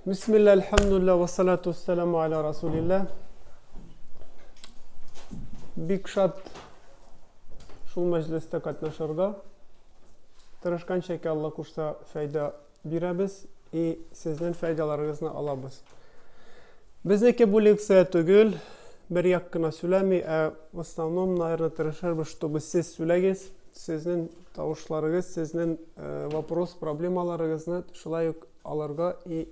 Бисмилла, әлхәмдүлилла, вассалату вассаламу аля расулилла. Бик шат шул мәҗлестә катнашырга. Тырышканча ки Алла кушса файда бирәбез и сезнең файдаларыгызны алабыз. Безнеке бу лекция түгел, бер як кына сөйләми, ә в основном, наверное, тырышырбыз, чтобы сез сөйләгез, сезнең тавышларыгыз, сезнең э, вопрос, проблемаларыгызны шулай ук алырга и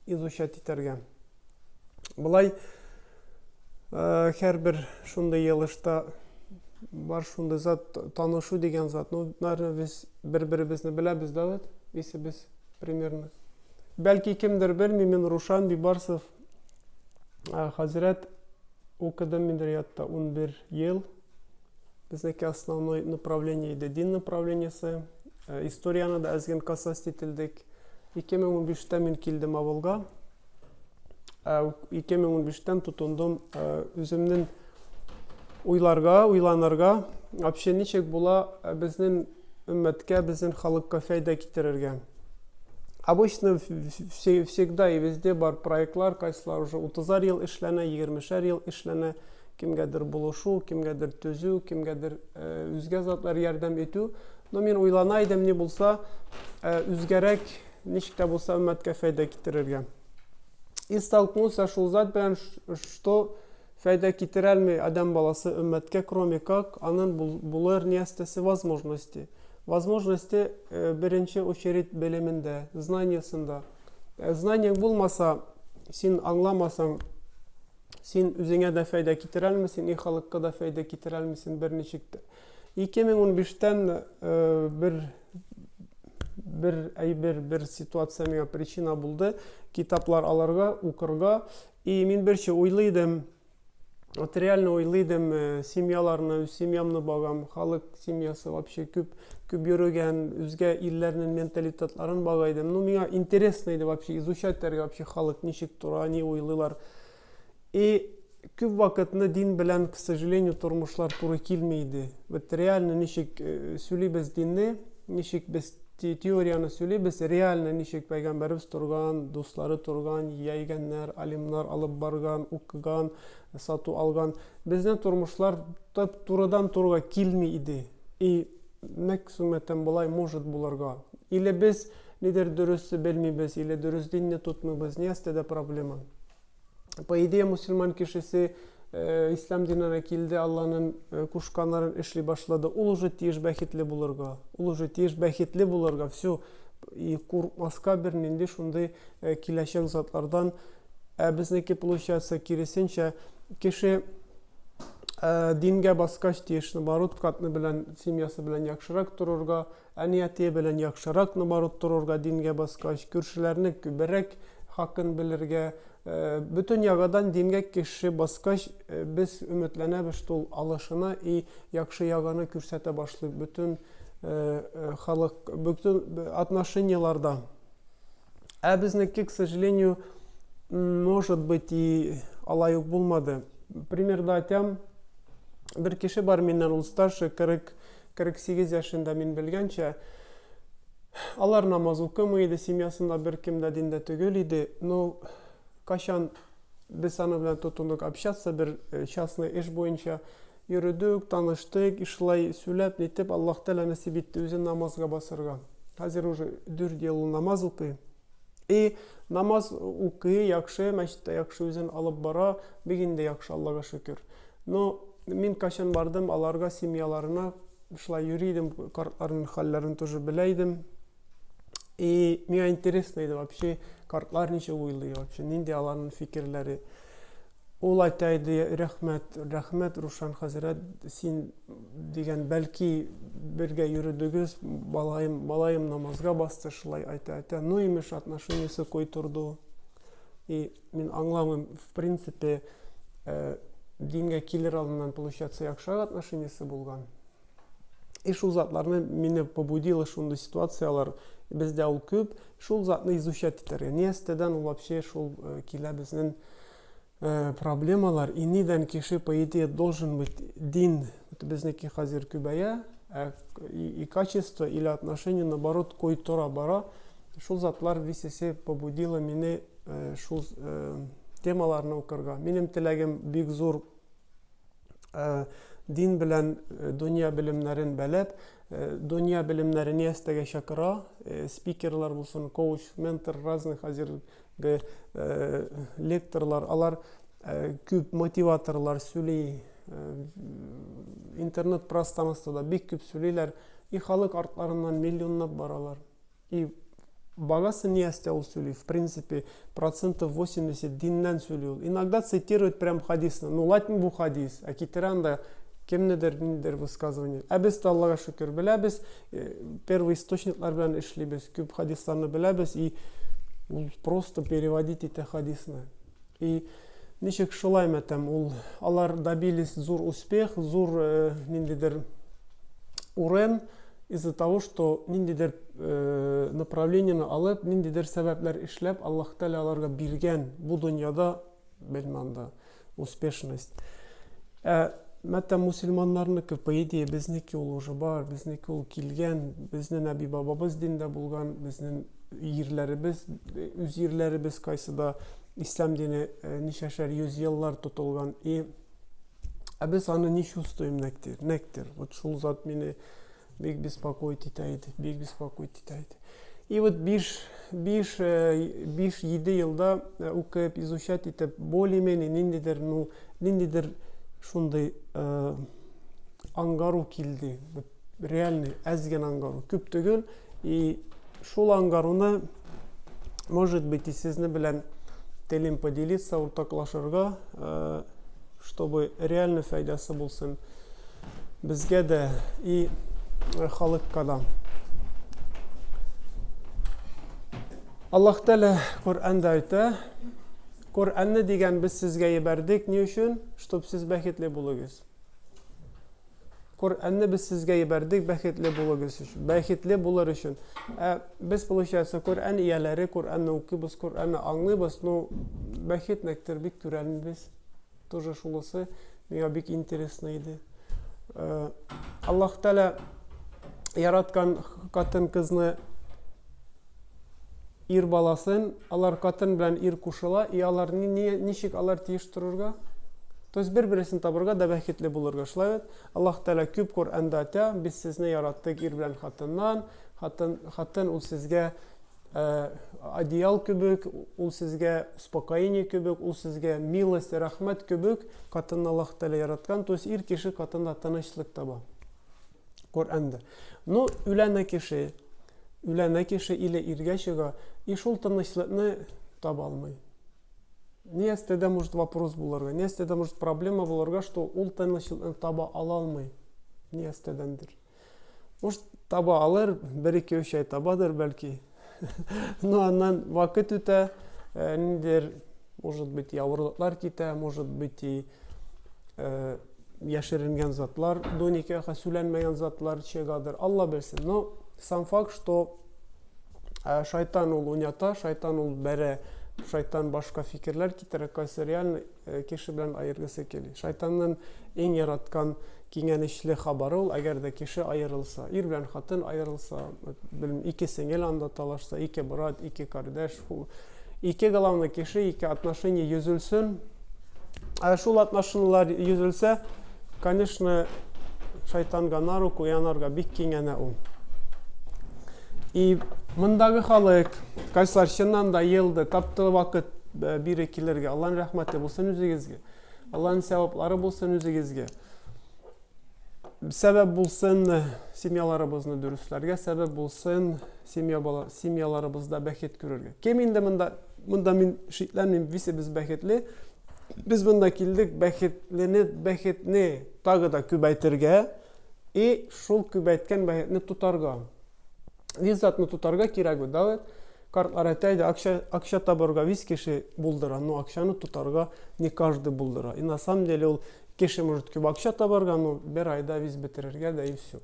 изучать итәргә. Болай э, һәрбер шундый елышта бар шундый зат танышу дигән зат. Ну, наверное, без бер-беребезне беләбез да бит, исебез примерно. Бәлки кемдер белми, мин Рушан Бибарсов э, хәзрәт укыдым мин Риядта 11 ел. Безнеке основной направление иде дин направлениесе. Э, историяны да әзген касас ителдек. 2015-тә мин килдем авылга. 2015-тән э, тотындым э, үземнең уйларга, уйланырга, вообще ничек була безнең өммәткә, безнең халыкка файда китерергә. Обычно всегда и везде бар проектлар, кайсылар уже 30 ел эшләнә, 20 ел эшләнә. Кемгәдер булышу, кемгәдер төзү, кемгәдер үзгә затлар ярдәм итү. Но мин уйлана идем, ни булса, үзгәрәк, ничек тә булса өммәткә файда китерергә. И столкнулся шул зат белән, что файда китерә алмый адәм баласы өммәткә, кроме как анын булыр ниястәсе возможности. Возможности беренче очередь белемендә, знаниясында. Знаниең булмаса, син аңламасаң, Син үзеңә дә файда китерә алмыйсың, и халыкка да файда китерә алмыйсың берничек тә. 2015-тән э, бер бер әйбер, бер ситуация миңа причина булды. Китаплар алырга, укырга. И мин берчә уйлый идем, вот реально уйлый идем, э, семьяларны, үз семьямны багам, халык семьясы вообще күп, күп йөрегән, үзгә илләрнең менталитетларын бага идем. Ну, миңа интересно иде вообще изучать итәргә вообще халык ничек тора, ни уйлыйлар. И күп вакытны дин белән, к сожалению, тормышлар туры килми иде. Вот реально ничек э, сөйлибез динне, ничек без теорияне сөйлибез, реально ничек пәйгамбәребез торган, дуслары торган, яйгәннәр, алимнар алып барган, укыган, сату алган. Безнең тормышлар тап турыдан турыга килми иде. И нәкъ сүмәтән болай может булырга. Или без нидер дөрес белмибез, или дөрес динне тотмыйбыз, ни әстәдә проблема. По идее, мусульман кешесе э, ислам диненә килде, Алланың э, кушканнарын эшли башлады. Ул уже тиеш бәхетле булырга. Ул уже тиеш бәхетле булырга. Все. И куркмаска бернинди шундый э, киләчәк затлардан. Ә безнеке получается киресенчә, кеше Э, дингә баскач тиеш наоборот катны белән семьясы белән яхшырак торырга, әни әтие белән яхшырак наоборот торырга дингә баскач, күршеләрне күбрәк хакын белергә, э, бөтен ягадан дингә кеше баскач, э, без өметләнәбез, что ул алышына и яхшы яганы күрсәтә башлый бөтен халык, бөтен отношениеларда. Ә безнеке, к сожалению, может быть и алай ук булмады. Примерно әйтәм, бер кеше бар миннән ул старше, 40 48 яшендә мин белгәнчә. Алар намаз укымый иде, семьясында беркем дә диндә түгел иде. Но кайчан без аны белән тотындык общаться бер э, частный эш буенча йөрдек, таныштык, и шулай сөйләп, нитеп Аллаһ Тәгалә насип итте үзен намазга басырга. Хәзер уже дүрт ел ул намаз укый. И намаз укый, яхшы, мәчеттә яхшы үзен алып бара, бик инде яхшы, Аллага шөкер. Но мин кайчан бардым аларга, семьяларына, шулай йөри идем, картларның хәлләрен тоже белә идем. И миңа интересно иде вообще, картлар ничек уйлый вообще, нинди аларның фикерләре. Ул әйтә иде, рәхмәт, рәхмәт, Рушан хәзрәт, син дигән, бәлки бергә йөрдегез, балаем, балаем намазга басты, шулай әйтә, әйтә. Ну, имеш, отношениесе кой торды. И мин аңламыйм, в принципе, э, дингә килер алдыннан, получается, яхшырак отношениесе булган. И шул затларны мине побудило шундый ситуацияләр, бездә ул күп, шул затны изучать итәргә. Нестәдән ул вообще шул э, килә безнең э, проблемалар, и нидән кеше, по идее, должен быть дин, безнеке хәзер күбәя, ә и, и качество или отношение, наоборот, кой тора бара. Шул затлар висесе побудило мине э, шул темаларны укырга. Минем теләгем бик зур дин белән дөнья белемнәрен бәләп, дөнья белемнәре нәрсәгә чакыра, спикерлар булсын, коуч, ментор, разный хәзерге лекторлар, алар күп мотиваторлар сөйли, интернет пространствода бик күп сөйлиләр, и халык артларыннан миллионлап баралар. И багасы не әстә ул сөйли, в принципе, процентов 80 диннән сөйли ул. Иногда цитирует прям хадисны. Ну, латин бу хадис, ә китерә анда кемнедер, ниндидер высказывание. Ә без тә Аллага шөкер беләбез, э, первый источниклар белән эшлибез, күп хадисларны беләбез, и ул просто переводить итә хадисны. И ничек шулай мәтәм, ул алар добились зур успех, зур э, ниндидер урын из-за того, что ниндидер э, направлениене алып, ниндидер сәбәпләр эшләп, Аллаһ Тәгалә аларга биргән бу дөньяда белмәм анда успешность. Ә мәтәм мусульманнарныкы, по идее, безнеке ул уже бар, безнеке ул килгән, безнең әби бабабыз диндә булган, безнең ирләребез, үз ирләребез кайсыда ислам дине э, ничәшәр йөз еллар тотылган. И ә без аны не чувствуем нәктер, нәктер. Вот шул зат мине бик беспокоить итә иде, бик беспокоить итә иде. И вот биш, биш, э, биш, йиде елда э, укып, изучать итеп, более-менее ниндидер, ну, ниндидер шундый э, аңгару килде. Вот реальный әз генә аңгару, күп түгел. И шул аңгаруны, может быть, и сезне белән телим поделиться, уртаклашырга, э, чтобы реально файдасы булсын безгә дә и э, халыкка да. Аллаһ Тәгалә Коръәндә әйтә, Коръәнне дигән без сезгә җибәрдек ни өчен? Чтоб сез бәхетле булыгыз. Коръәнне без сезгә җибәрдек бәхетле булыгыз өчен. Бәхетле булыр өчен. Ә без, получается, Коръән ияләре, Коръәнне укыйбыз, Коръәнне аңлыйбыз, но бәхет нәктер бик күрәлмибез. Тоже шулысы миңа бик интересно иде. Э, Аллаһ Тәгалә яраткан хатын-кызны ир баласын, алар катын белән ир кушыла, и алар ни, ни, ничек алар тиеш торырга? То есть бер-берсен табырга да бәхетле булырга. Шулай бит? Аллаһ Тәгалә күп Коръәндә әйтә, без сезне яраттык ир белән хатыннан, хатын, хатын ул сезгә э, одеял кебек, ул сезгә успокоение кебек, ул сезгә милость, рәхмәт кебек, хатынны Аллаһ Тәгалә яраткан, то есть ир кеше хатында тынычлык таба. Коръәндә. Ну, үләнә кеше, үләнә кеше или иргә чыга, и шул тынычлыкны таба алмый. Нәрсәдә может вопрос булырга, нәрсәдә может проблема булырга, что ул тынычлыкны таба ала алмый. Нәрсәдәндер. Может, таба алыр, бер ике өч ай табадыр бәлки. Но аннан вакыт үтә, э, ниндидер, может быть, авырлыклар китә, может быть, и э, яшеренгән затлар, до никаха сүләнмәгән затлар чыгадыр, Алла белсен. Но сам факт, что э, шайтан ул уйната, шайтан ул бәрә, шайтан башка фикерләр китерә, кайсы реально э, кеше белән аергысы кили. Шайтанның иң яраткан киңәнечле хабары ул, әгәр дә кеше аерылса, ир белән хатын аерылса, белмим, ике сеңел анда талашса, ике брат, ике кардәш, Ике главный кеше, ике отношение йөзелсен. Ә шул отношениеләр йөзелсә, конечно, шайтанга на руку янарга бик киңәнә ул. И мондагы халык, кайсылар чыннан да елды, тапты вакыт э, бире килергә. Аллаһның рәхмәте булсын үзегезгә. Аллаһның сәваплары булсын үзегезгә. Сәбәп булсын семьяларыбызны дөресләргә, сәбәп булсын семья бала, семьяларыбызда бәхет күрергә. Кем инде монда, монда мин шикләнмим, весе без бәхетле. Без монда килдек бәхетлене, бәхетне тагы да күбәйтергә и шул күбәйткән бәхетне тотарга. Виз затны тотарга кирәк бит, да? Картлар әйтә иде, акча, акча табарга виз кеше булдыра, но акчаны тотарга не каждый булдыра. И на самом деле ул кеше может күп акча табарга, но бер айда виз бетерергә дә и все.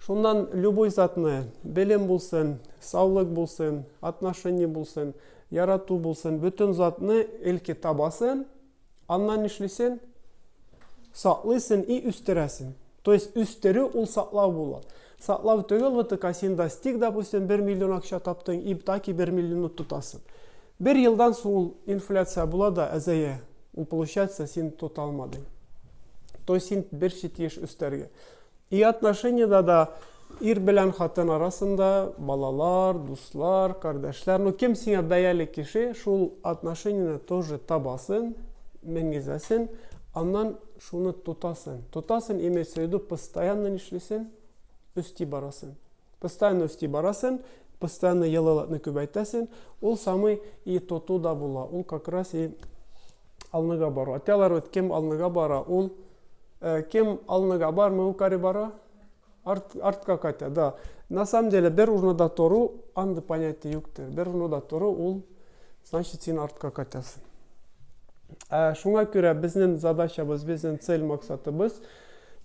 Шуннан любой затны, белем булсын, саулык булсын, отношение булсын, ярату булсын, бөтен затны элки табасын, Аннан нишлисен? Саклыйсын и үстерәсен. То есть үстерү ул саклау була. Саклау түгел, вот так син достиг, допустим, 1 миллион акча таптың, и так и 1 миллионны тотасың. Бер елдан соң ул инфляция була да әзәя. Ул получается син тота алмадың. То есть син бер тиеш өстәргә. И отношениеда да ир белән хатын арасында балалар, дуслар, кардәшләр, ну кем сиңа бәяле кеше, шул отношениене тоже табасын, менгезәсен, аннан шуны тотасын. Тотасын, имеется в виду, постоянно нишлисен, өсти барасын. Постоянно өсти барасын, постоянно елылыкны күбәйтәсен, ул самый и тоту да була, ул как раз и алныга бару. Атялар вот кем алныга бара, ул э, кем алныга бармый, ул кари бара, арт, артка кайта, да. На самом деле бер урында тору андый понятие юктыр. Бер урында тору ул значит син артка кайтасың. Ә, шуңа күрә безнең задачабыз, безнең цель максатыбыз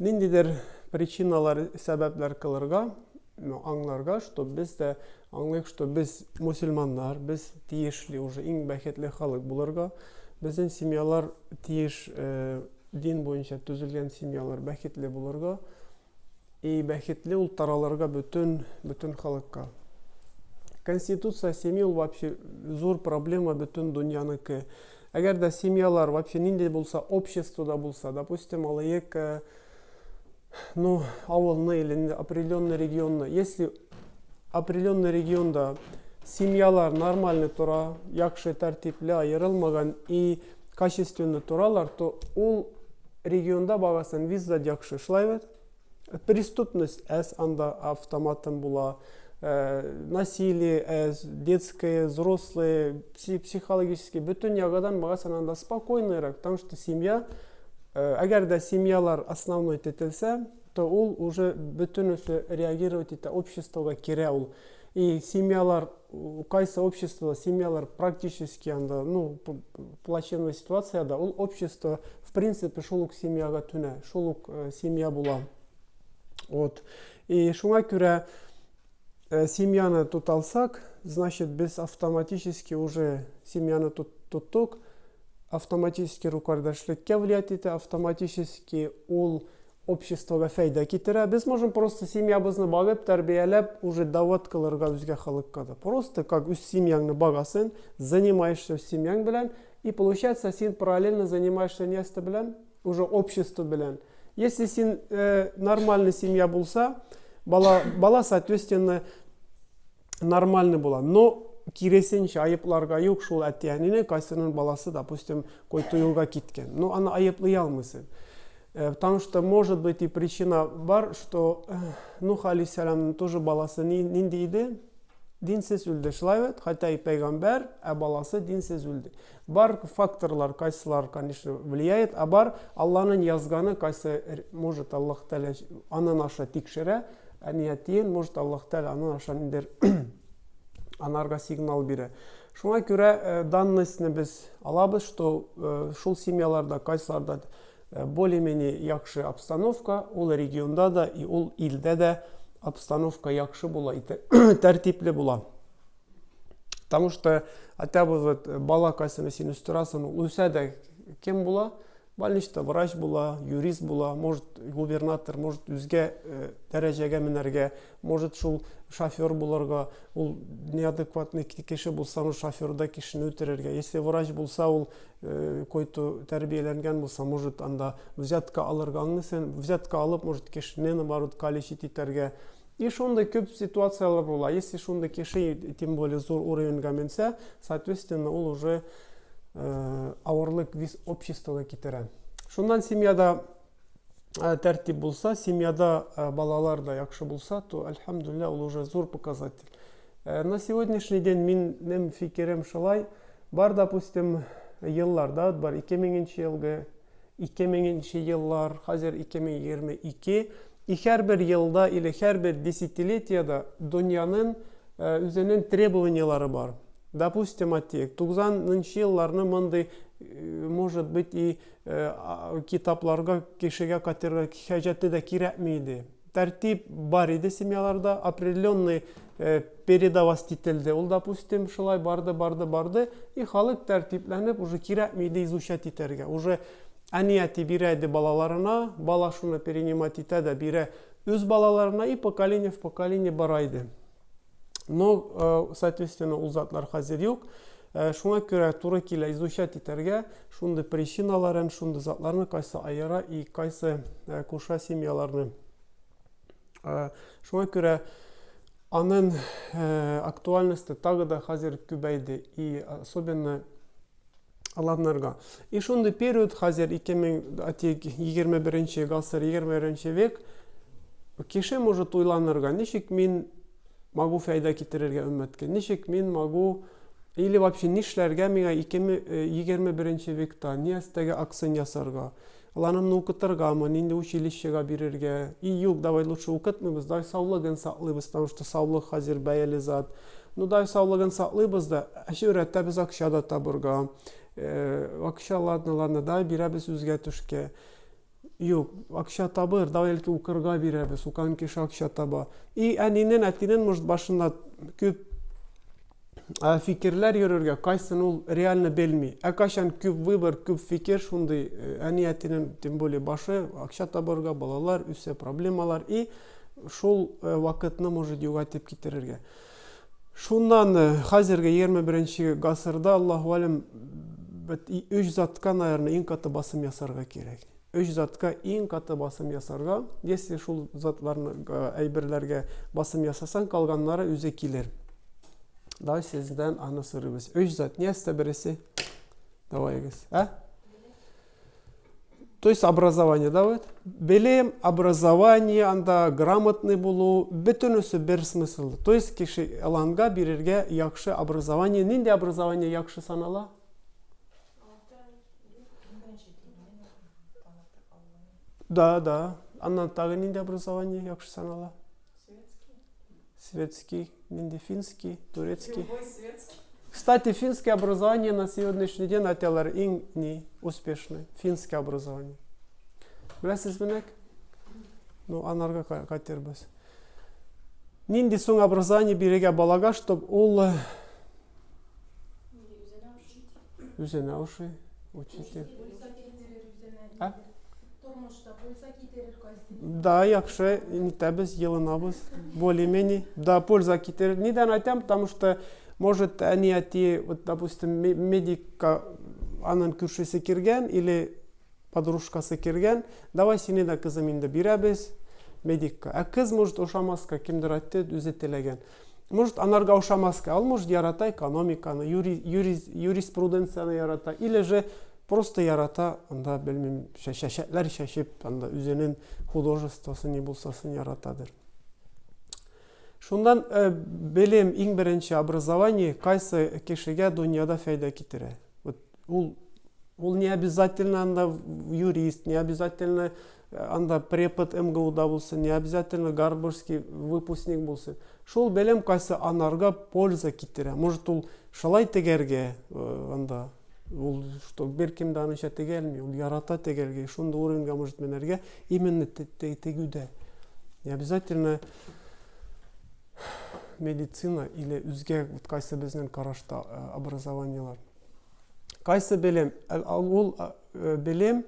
ниндидер причиналар, сәбәпләр кылырга, ну, аңларга, что без дә аңлыйк, что без мусульманнар, без тиешле уже иң бәхетле халык булырга, безнең семьялар тиеш э, дин буенча төзелгән семьялар бәхетле булырга, и бәхетле ул таралырга бөтен бөтен халыкка. Конституция семьи ул вообще зур проблема бөтен дөньяныкы. Әгәр дә семьялар вообще нинди булса, обществода булса, допустим, алыек, э, ну, авылны или определенный регионны, если определенный регионда семьялар нормальный тора, яхшы тәртипле, аерылмаган и качественно торалар, то ул регионда багасын виза яхшы, шулай бит? Преступность әз анда автоматом була, э, насилие әз, детское, взрослые, психологический, бөтен ягыдан багасын анда спокойныйрак, потому что семья, э, әгәр дә семьялар основной тетелсә, то ул уже бөтенесе реагировать итә, обществога керә ул. И семьялар, кайсы общество, семьялар практически анда, ну, плачевная ситуацияда, ул общество, в принципе, шул ук семьяга түнә, шул ук э, семья була. Вот. И шуңа күрә э, семьяны тоталсак, значит, без автоматически уже семьяны тоттык, автоматически рукардәшлеккә влиять итә, автоматически ул обществога фәйдә китерә. Без можем просто семьябызны багып, тәрбияләп, уже дават кылырга үзгә халыкка да. Просто как үз семьяңны багасың, занимаешься үз семьяң белән, и получается син параллельно занимаешься нәрсә белән? Уже общество белән. Если син э, нормальный семья булса, бала, бала соответственно нормальный була. Но киресенчә айыпларга юк шул әти-әнине, кайсының баласы, допустим, койты юлга киткән. Но аны айыплый алмыйсың. Э, потому что может быть и причина бар, что э, Нух алейхиссәламның тоже баласы нинди иде? Динсез үлде. Шулай бит? Хотя и пәйгамбәр, ә баласы динсез үлде. Бар факторлар, кайсылар, конечно, влияет, а бар Алланың язганы, кайсы может Аллаһ Тәгалә анын аша тикшерә, ә ниятен, может Аллаһ Тәгалә анын аша ниндер анарга сигнал бирә. Шуңа күрә э, данностьны без алабыз, что э, шул семьяларда, кайсыларда э, более-менее яхшы обстановка, ул регионда да и ул илдә дә обстановка яхшы була, тәртипле була. Потому что хотя бы вот бала кайсыны син үстерәсең, ул үсә дә кем була? Больничта врач була, юрист була, может губернатор, может үзгә э, дәрәҗәгә менәргә, может шул шофер булырга, ул неадекватный кеше булса, может шоферда кешене үтерергә. Если врач булса, ул э, който тәрбияләнгән булса, может анда взятка алырга аңлыйсың, взятка алып, может кешене наоборот калечить итәргә. И шундый күп ситуацияләр була. Если шундый кеше, тем более зур уровеньга менсә, соответственно, ул уже э, авырлык весь обществога китерә. Шуннан семьяда э, тәртип булса, семьяда э, балалар да яхшы булса, то, альхамдулилля, ул уже зур показатель. На сегодняшний день минем фикерем шулай. Бар, допустим, елларда, бар 2000 елгы, 2000 нче еллар, хәзер 2022, и һәрбер елда или һәрбер десятилетиедә дөньяның э, үзенең требованияләре бар. Допустим, әйтик, 90 нчы елларны мондый, э, может быть, и э, китапларга кешегә кайтырга хаҗәте дә кирәкми иде. Тәртип бар иде семьяларда, определенный э, передавать ителде. Ул, допустим, шулай барды, барды, барды, и халык тәртипләнеп, уже кирәкми иде изучать итәргә. Уже әни әти бирә иде балаларына, бала шуны перенимать итә дә бирә үз балаларына, и поколение в поколение бара иде. Но, э, соответственно, ул затлар хәзер юк. Шуңа күрә туры килә изучать итәргә шундый причиналарын, шундый затларны, кайсы аера и кайсы куша семьяларны. Шуңа күрә аның актуальности тагы да хәзер күбәйде и особенно аланнарга. И шундый период хәзер 2021 гасыр, 21 век кеше может уйланырга, ничек мин могу фәйдә китерергә өммәткә, ничек мин могу или вообще нишләргә миңа 21 векта, ни әстәгә акцент ясарга, Ланымны укытыргамы, нинди училищега бирергә? И юк, давай лучше укытмыйбыз, давай саулыгын саклыйбыз, потому что саулык хәзер бәяле зат. Ну, давай саулыгын саклыйбыз да, әче өйрәтәбез акча да табырга. Э, акча, ладно, ладно, давай бирәбез үзгә төшкә. Юк, акча табыр, давай әлки укырга бирәбез, укыган кеше акча таба. И әнинең, әтинең, может, башында күп фикерләр йөрергә, кайсын ул реально белми. Ә кайчан күп выбор, күп фикер, шундый э, әни әтинең, тем более башы, акча табарга, балалар үсә, проблемалар и шул э, вакытны может югайтып китерергә. Шуннан э, хәзерге 21 гасырда Аллаһу алем өч затка, наверное, иң каты басым ясарга кирәк. Өч затка иң каты басым ясарга, если шул затларны әйберләргә басым ясасаң, калганнары үзе килер. Давай сездән аны сорыйбыз. Өч зат, нәрсә бересе? Давайгыз. А? То есть образование, да, вот? Белем, образование, анда грамотный булу, бөтенесе бер смыслда. То есть кеше аланга бирергә яхшы образование. Нинди образование яхшы санала? Да, да. Аннан тагы нинди образование яхшы санала? Светский. Светский, нинди финский, турецкий. Любой светский. Кстати, финское образование на сегодняшний день әйтәләр иң ни успешный. Финское образование. Беләсез менәк? Ну, анарга кайтырбыз. Нинди соң образование бирергә балага, чтобы ул Үзенә ошый. Учитель. А? Тормышта польза китерер кайсы? Да, яхшы, нитәбез, елынабыз. Более-менее. Да, польза китерер. Нидән әйтәм, потому что, может, әни әти, вот, допустим, медикка аның күршесе кергән или подружкасы кергән, давай сине дә, кызым, инде бирәбез медикка. Ә кыз, может, ошамаска, кемдер әйтте, үзе теләгән. Может, анарга ошамаска, ул, может, ярата экономиканы, юри, юри, юриспруденцияны ярата, или же просто ярата, анда, белмим, чәчәкләр чәчеп, анда үзенең художествосы ни булсасын яратадыр. Шуннан э, белем иң беренче образование кайсы кешегә дөньяда фәйдә китерә. Вот ул ул не обязательно анда юрист, не обязательно Анда препод МГУда булсын, не обязательно Гарвардский выпускник булсын. Шул белем кайсы анарга польза китерә. Может, ул шулай тегәргә э, анда ул что беркем дә аныча тегәлми, ул ярата тегәргә, шундый уровеньга может менәргә именно тегүдә. Не обязательно медицина или үзгә вот кайсы безнең карашта э, образованиелар. Кайсы белем? Ул э, белем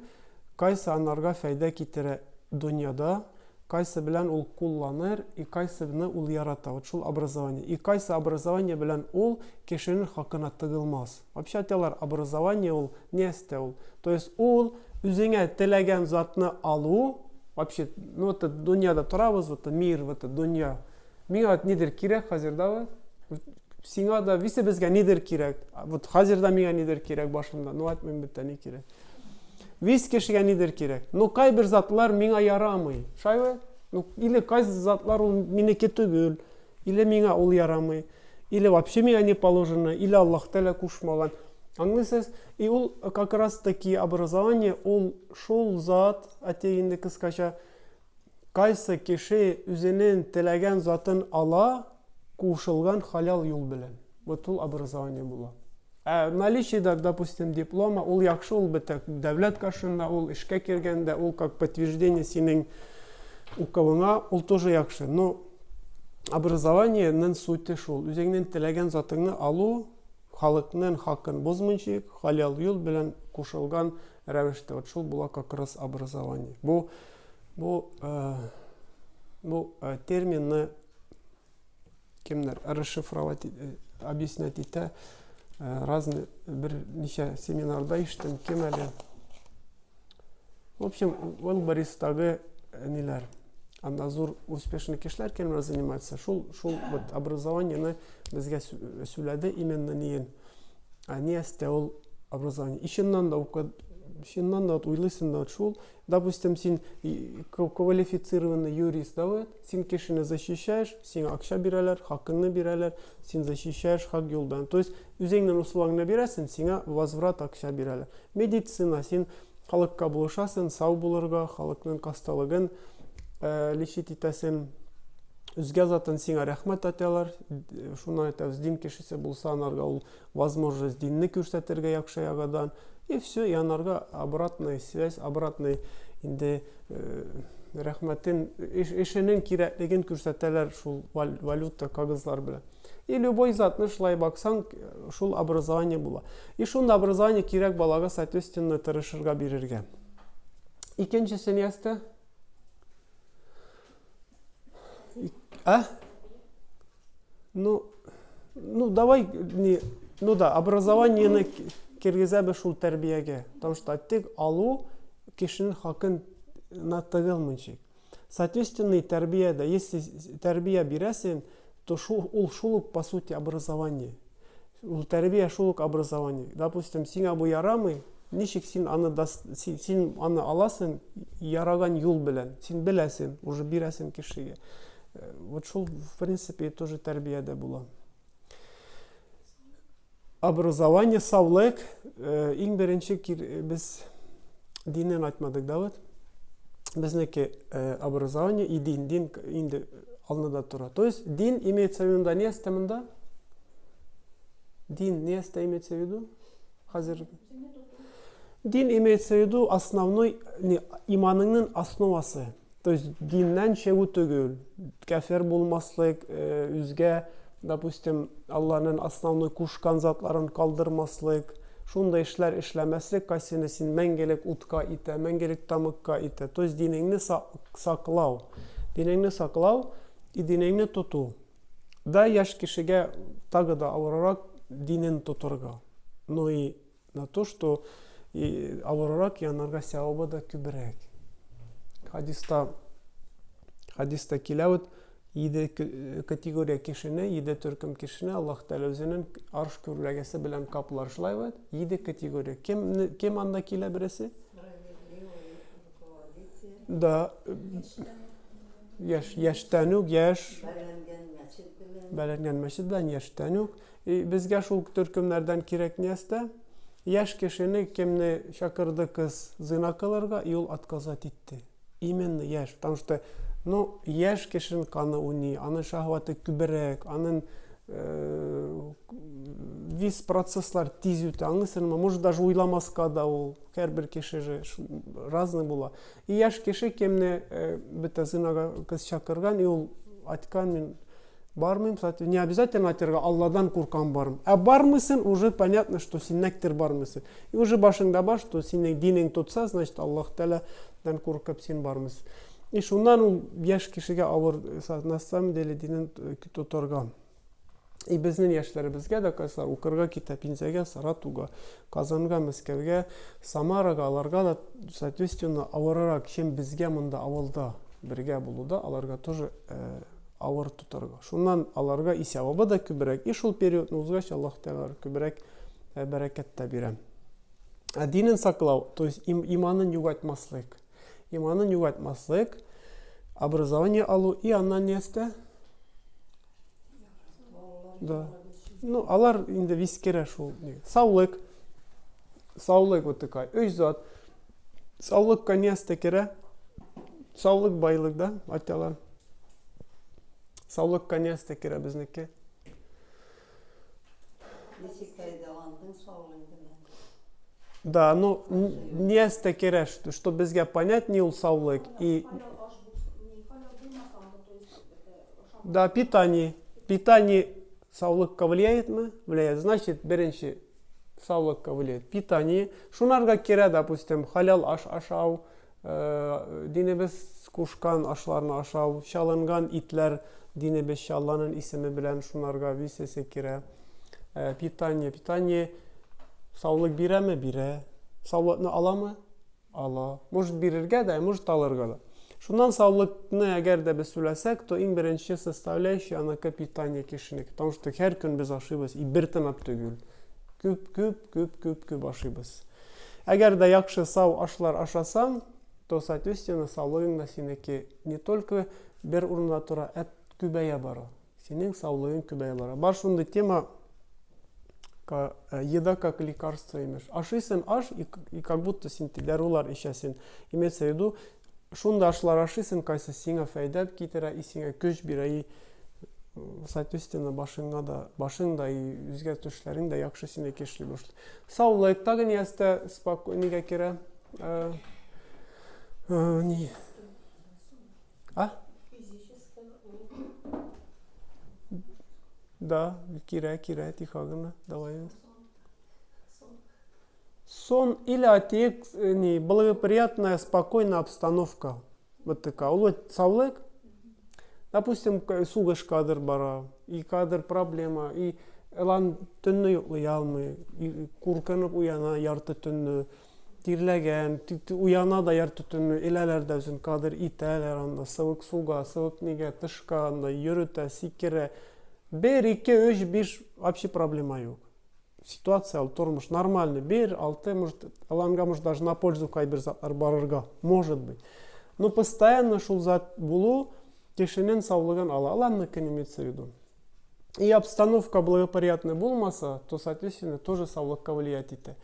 кайсы анарга фәйдә китерә дөньяда, кайсы белән ул кулланыр и кайсыны ул ярата. Вот шул образование. И кайсы образование белән ул кешенең хакына тыгылмас. Вообще әйтәләр, образование ул нәрсә ул? То есть ул үзеңә теләгән затны алу, вообще, ну вот дөньяда торабыз, вот мир, вот дөнья. Миңа вот нидер кирәк хәзер, да, вот. Сиңа да, висе безгә нидер кирәк. Вот хәзер дә миңа нидер кирәк башымда. Ну, әйтмим бит ни кирәк. Вис кешегә нидер кирәк. Ну, кайбер затлар миңа ярамый. Шайбы? Ну, или кайсы затлар ул минеке түгел, или миңа ул ярамый, или вообще миңа не положено, или Аллаһ Тәгалә кушмаган. Аңлыйсыз? И ул как раз таки образование, ул шул зат, әйтик инде кыскача, Кайсы кеше үзенен теләгән затын ала, кушылган халял юл белән. Вот ул образование була. Ә наличие, допустим, диплома, ул яхшы, ул бетә дәүләт каршында, ул эшкә кергәндә, ул как подтверждение синең укуыңа, ул тоже яхшы. Но образованиенең сути шул, үзеңнең теләгән затыңны алу, халыкның хакын бозмыйча, халял юл белән кушылган рәвештә. Вот шул була как раз образование. Бу Бу бу терминны кемнәр расшифровать объяснять итә? Разный бер ничә семинарда ишеттем, кем әле. В общем, Wildberries-тагы ниләр, анда зур успешный кешеләр кемнәр занимается, шул, шул вот образованиены безгә сөйләде именно ниен. А не әстә ул образование. И чыннан да укы, чыннан да вот уйлыйсың да вот шул, допустим, син квалифицированный юрист, да, вот, син кешене защищаешь, сиңа акча бирәләр, хакыңны бирәләр, син защищаешь хак юлдан. То есть үзеңнең услугаңны бирәсең, сиңа возврат акча бирәләр. Медицина, син халыкка булышасың, сау булырга, халыкның хасталыгын лечить итәсең. Үзгә затын сиңа рәхмәт әйтәләр. Шуннан әйтәбез, дин кешесе булса, анарга ул возможность динне күрсәтергә яхшы ягадан. И все, и анарга обратная связь, обратный инде рәхмәтен, эшенең кирәклеген күрсәтәләр шул валюта кагызлар белән. И любой затны шулай баксаң, шул образование була. И шунда образование кирәк балага, соответственно, тырышырга бирергә. Икенчесе нәрсә? А? Ну, ну давай не, ну да, образованиены кергезәбез шул тәрбиягә. Потому что тик алу кешенең хакын на тыгылмыйча. Соответственно, тәрбия дә, если тәрбия бирәсең, то шул, ул шул ук, по сути, образование. Ул тәрбия шул ук образование. Допустим, сиңа бу ярамый, ничек син аны дас, син, син аны аласың яраган юл белән. Син беләсең, уже бирәсең кешегә. Э, вот шул, в принципе, тоже тәрбиядә була. Образование, саулык, э, иң беренче без динен айтмадык да вот. Безнеке э, образование и дин, дин инде алнада тора. То есть дин имеется в виду не монда? Дин не имеется в виду? Хәзер. Дин имеется в виду основной не, иманыңның основасы. То есть диннән чыгу түгел, кәфер булмаслык, э, үзгә, допустим, Алланың основной кушкан затларын калдырмаслык, шундай эшләр эшләмәслек, кайсыны син мәңгелек утка итә, мәңгелек тамыкка итә. То есть динеңне саклау. Динеңне саклау и динеңне тоту. Да, яшь кешегә тагы да авыррак динен тотырга. Но и На то, что и авыррак янарга сәвабы да күбрәк. Хадиста хадиста килә вот йиде категория кешене, йиде төркем кешене Аллаһ Тәгалә үзенең арш күрләгәсе белән каплар. Шулай бит? Йиде категория. Кем кем анда килә бересе? Да. Яшь, яшьтән үк, яшь. Бәләнгән мәчет белән. Бәләнгән мәчет белән яшьтән үк. И безгә шул төркемнәрдән кирәк нәрсә? Яшь кешене кемне чакырды кыз зина кылырга, и ул отказать итте. Именно яшь, потому что ну яшь кешенең каны уйный, аның шаһваты күбрәк, аның э, весь процесслар тиз үтә, аңлыйсыңмы? Может даже уйламаска да ул, һәрбер кеше же разный була. И яшь кеше кемне э, бөтә зинага кыз чакырган, и ул айткан, мин Бармыйм, кстати, не обязательно айтырга, Алладан куркам барым. Ә бармыйсың, уже понятно, что син нәктер бармыйсың. И уже башыңда бар, что синең динең тотса, значит, Аллаһ Тәгаләдән куркып син бармыйсың. И шуннан ул яшь кешегә авыр, на самом деле, динен тотарга. И безнең яшьләребезгә дә кайсылар укырга китә Пензәгә, Саратовга, Казанга, Мәскәүгә, Самарага, аларга да, соответственно, авыррак, чем безгә монда авылда бергә булуда, аларга тоже э, авыр тотарга. Шуннан аларга и сәвабы да күбрәк, и шул периодны узгач Аллаһ Тәгалә күбрәк э, бәрәкәт тә бирә. Ә динен саклау, то есть им, иманын югайтмаслык. Иманын югайтмаслык, образование алу и аннан нәрсә? Да. Ну, алар инде вискерә шул. Саулык. Саулык вот такая. Өч зат. Саулыкка нәрсә керә? Саулык байлык да, айталар. Саулыкка нәрсә керә безнеке? Ничек файдаландың саулыгың белән? Да, ну, нәрсә керә, что безгә понять не ул саулык и Да, питание. Питание саулыкка влияет мы? Влияет. Значит, беренче саулыкка влияет. Питание. Шунарга керә, допустим, халял аш ашау, э, динебез кушкан ашларны ашау, чалынган итләр динебезчә Алланың исеме белән шунарга висесе керә. Питание, питание саулык бирәме? Бирә. Саулыкны аламы? Ала. Может бирергә дә, может алырга да. Шуннан саулыкны әгәр дә без сүләсәк, то иң беренче составляющий аныкы питание кешенеке. Потому что һәр көн без ашыйбыз и бер тынап түгел. Күп, күп, күп, күп, күп ашыйбыз. Әгәр дә яхшы сау ашлар ашасаң, то, соответственно, саулыгың да синеке не только бер урында тора, ә күбәя бара. Синең саулыгың күбәя бара. Бар шундый тема, еда как лекарство имеш. Ашыйсың аш, и, и как будто син дарулар эчәсең. Имеется в виду, шунда ашлар ашыйсың, кайсы сиңа файда китерә, и сиңа көч бирә, и соответственно, башыңа да, башың да, и үзгә төшләрең дә яхшы синеке эшли башлый. Саулык тагын ястә спокойнигә керә. Ни? А? Да, кирә, кирә, тихо гына. Давай. Сон или атек, не, благоприятная, спокойная обстановка. Вот такая. Ул саулык. Допустим, сугыш кадр бара, и кадр проблема, и ылан төнне йоклый алмый, и куркынып уяна ярты төнне. Тирләгән, уяна да ярты төнне, эләләр дә үзен кадр итәләр анда, сывык суга, сывык нигә, тышка анда йөретә, сикерә. Бер, ике, өч, биш, вообще проблема юк. Ситуация ул тормыш нормальный. Бер, алты, может, аланга, может, даже на пользу кайбер затлар барырга, может быть. Но постоянно шул зат булу кешенең саулыгын ала. Аланныкын имеется в виду. И обстановка благоприятная булмаса, то, соответственно, тоже саулыкка влиять итә.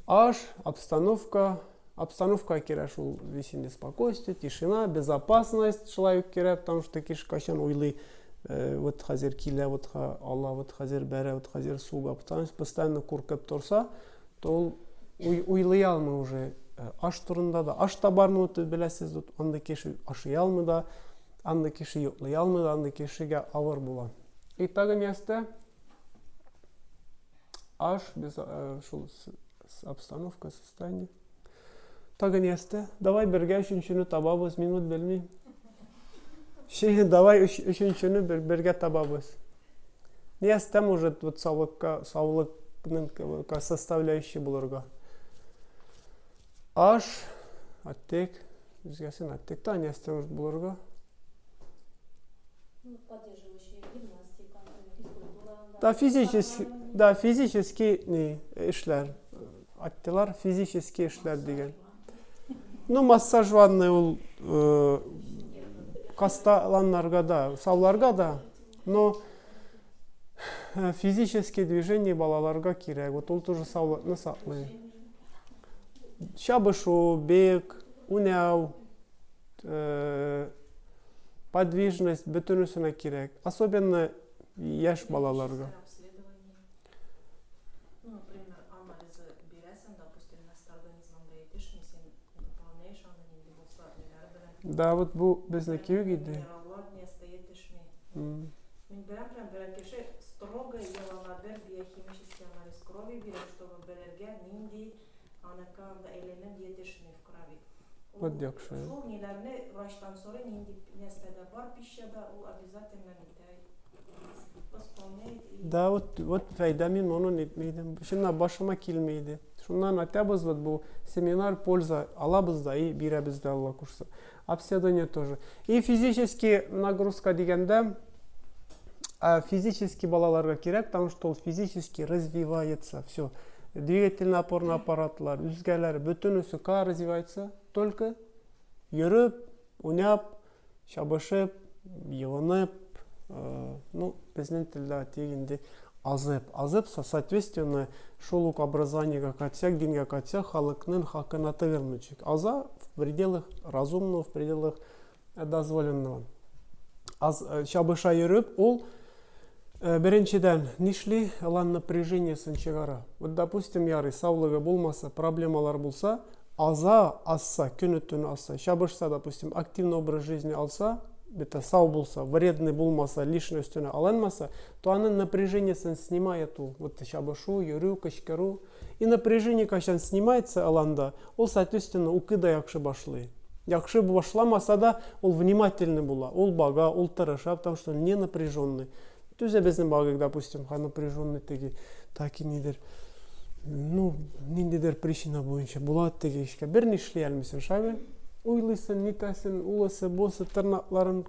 Аш, обстановка, обстановка кирәк шул весь инде спокойствие, тишина, безопасность шулай ук кирәк, потому что кеше кайчан уйлый, вот хәзер килә, вот ала, вот хәзер бәрә, вот хәзер суга, потому что постоянно куркып торса, то ул уйлый алмый уже аш турында да. Аш та бармы, вот беләсез, вот андый кеше ашый алмый да, Андый кеше йоклый алмый, андый кешегә авыр була. И тагы нәрсә? Аш, без шул обстановка, состояние. Тагы нәрсә? Давай бергә өченчене табабыз, мин вот белмим. Ши, давай өченчене бер, бергә табабыз. Нәрсә может вот саулыкка, саулыкның составляющий булырга? Аш, аттек, Үзгәсен аттек та нәрсә может булырга? Ну, поддерживающая гимнастика, физкультура. Да, физически, да, физически не эшләр. Аттылар физически эшләр дигән. Ну, массаж ванны ул э, касталаннарга да, сауларга да, но физические движение балаларга кирәк. Вот ул тоже саулыкны саклый. Чабышу, бег, уйнау, подвижность бөтенесенә кирәк. Особенно яшь балаларга. Ну, например, анализы бирәсең, допустим, нәрсә организмыңда җитешми, син выполняешь аны нинди булса ниләр белән. Да, вот бу безнеке юк иде. Минераллар нәрсә җитешми. Мин беләм, прям берәр кеше строго елына бер биохимический анализ крови бирә, чтобы белергә нинди аныкы анда элемент җитешми в крови. Вот яхшы. Шул ниләрне врачтан сорый, нинди нәрсәдә бар пищада, ул обязательно нитә, восполняет. Да, вот, вот фәйдә мин моны нитмидем. Чынлап башыма килми иде. Шуннан әйтәбез, вот бу семинар польза алабыз да и бирәбез дә Алла кушса. Обследование тоже. И физический нагрузка дигәндә, физически балаларга кирәк, потому что ул физически развивается. Все. Двигательно-опорный аппаратлар, үзгәләр, бөтенесе ка развивается только йөреп, уйнап, чабышып, юынып, ну, безнең телдә әйтик инде, азып. Азып, соответственно, шул ук образованиегә кайтсак, дингә кайтсак, халыкның хакына тыгылмыйчак. Аза в пределах разумного, в пределах дозволенного. Аз чабыша йөреп, ул беренчедән нишли? Алан напряжениесен чыгара. Вот, допустим, ярый, саулыгы булмаса, проблемалар булса, аза, азса, көне-төне азса, чабышса, допустим, активный образ жизни алса, бит сау булса, вредный булмаса, лишний өстенә алынмаса, то аның напряжениесен снимает ул. Вот чабышу, йөрү, кычкыру. И напряжение кайчан снимается аланда, ул, соответственно, укый да яхшы башлый. Яхшы башламаса да, ул внимательный була, ул бага, ул тырыша, потому что он не напряженный. Үзебезнең багыйк, допустим, напряженный теге, таки нидер, ну, ниндидер причина буенча була теге эшкә. Бер ни эшли алмыйсың, шагы. Уйлыйсың, нитәсең, улысы, бусы, тырнакларын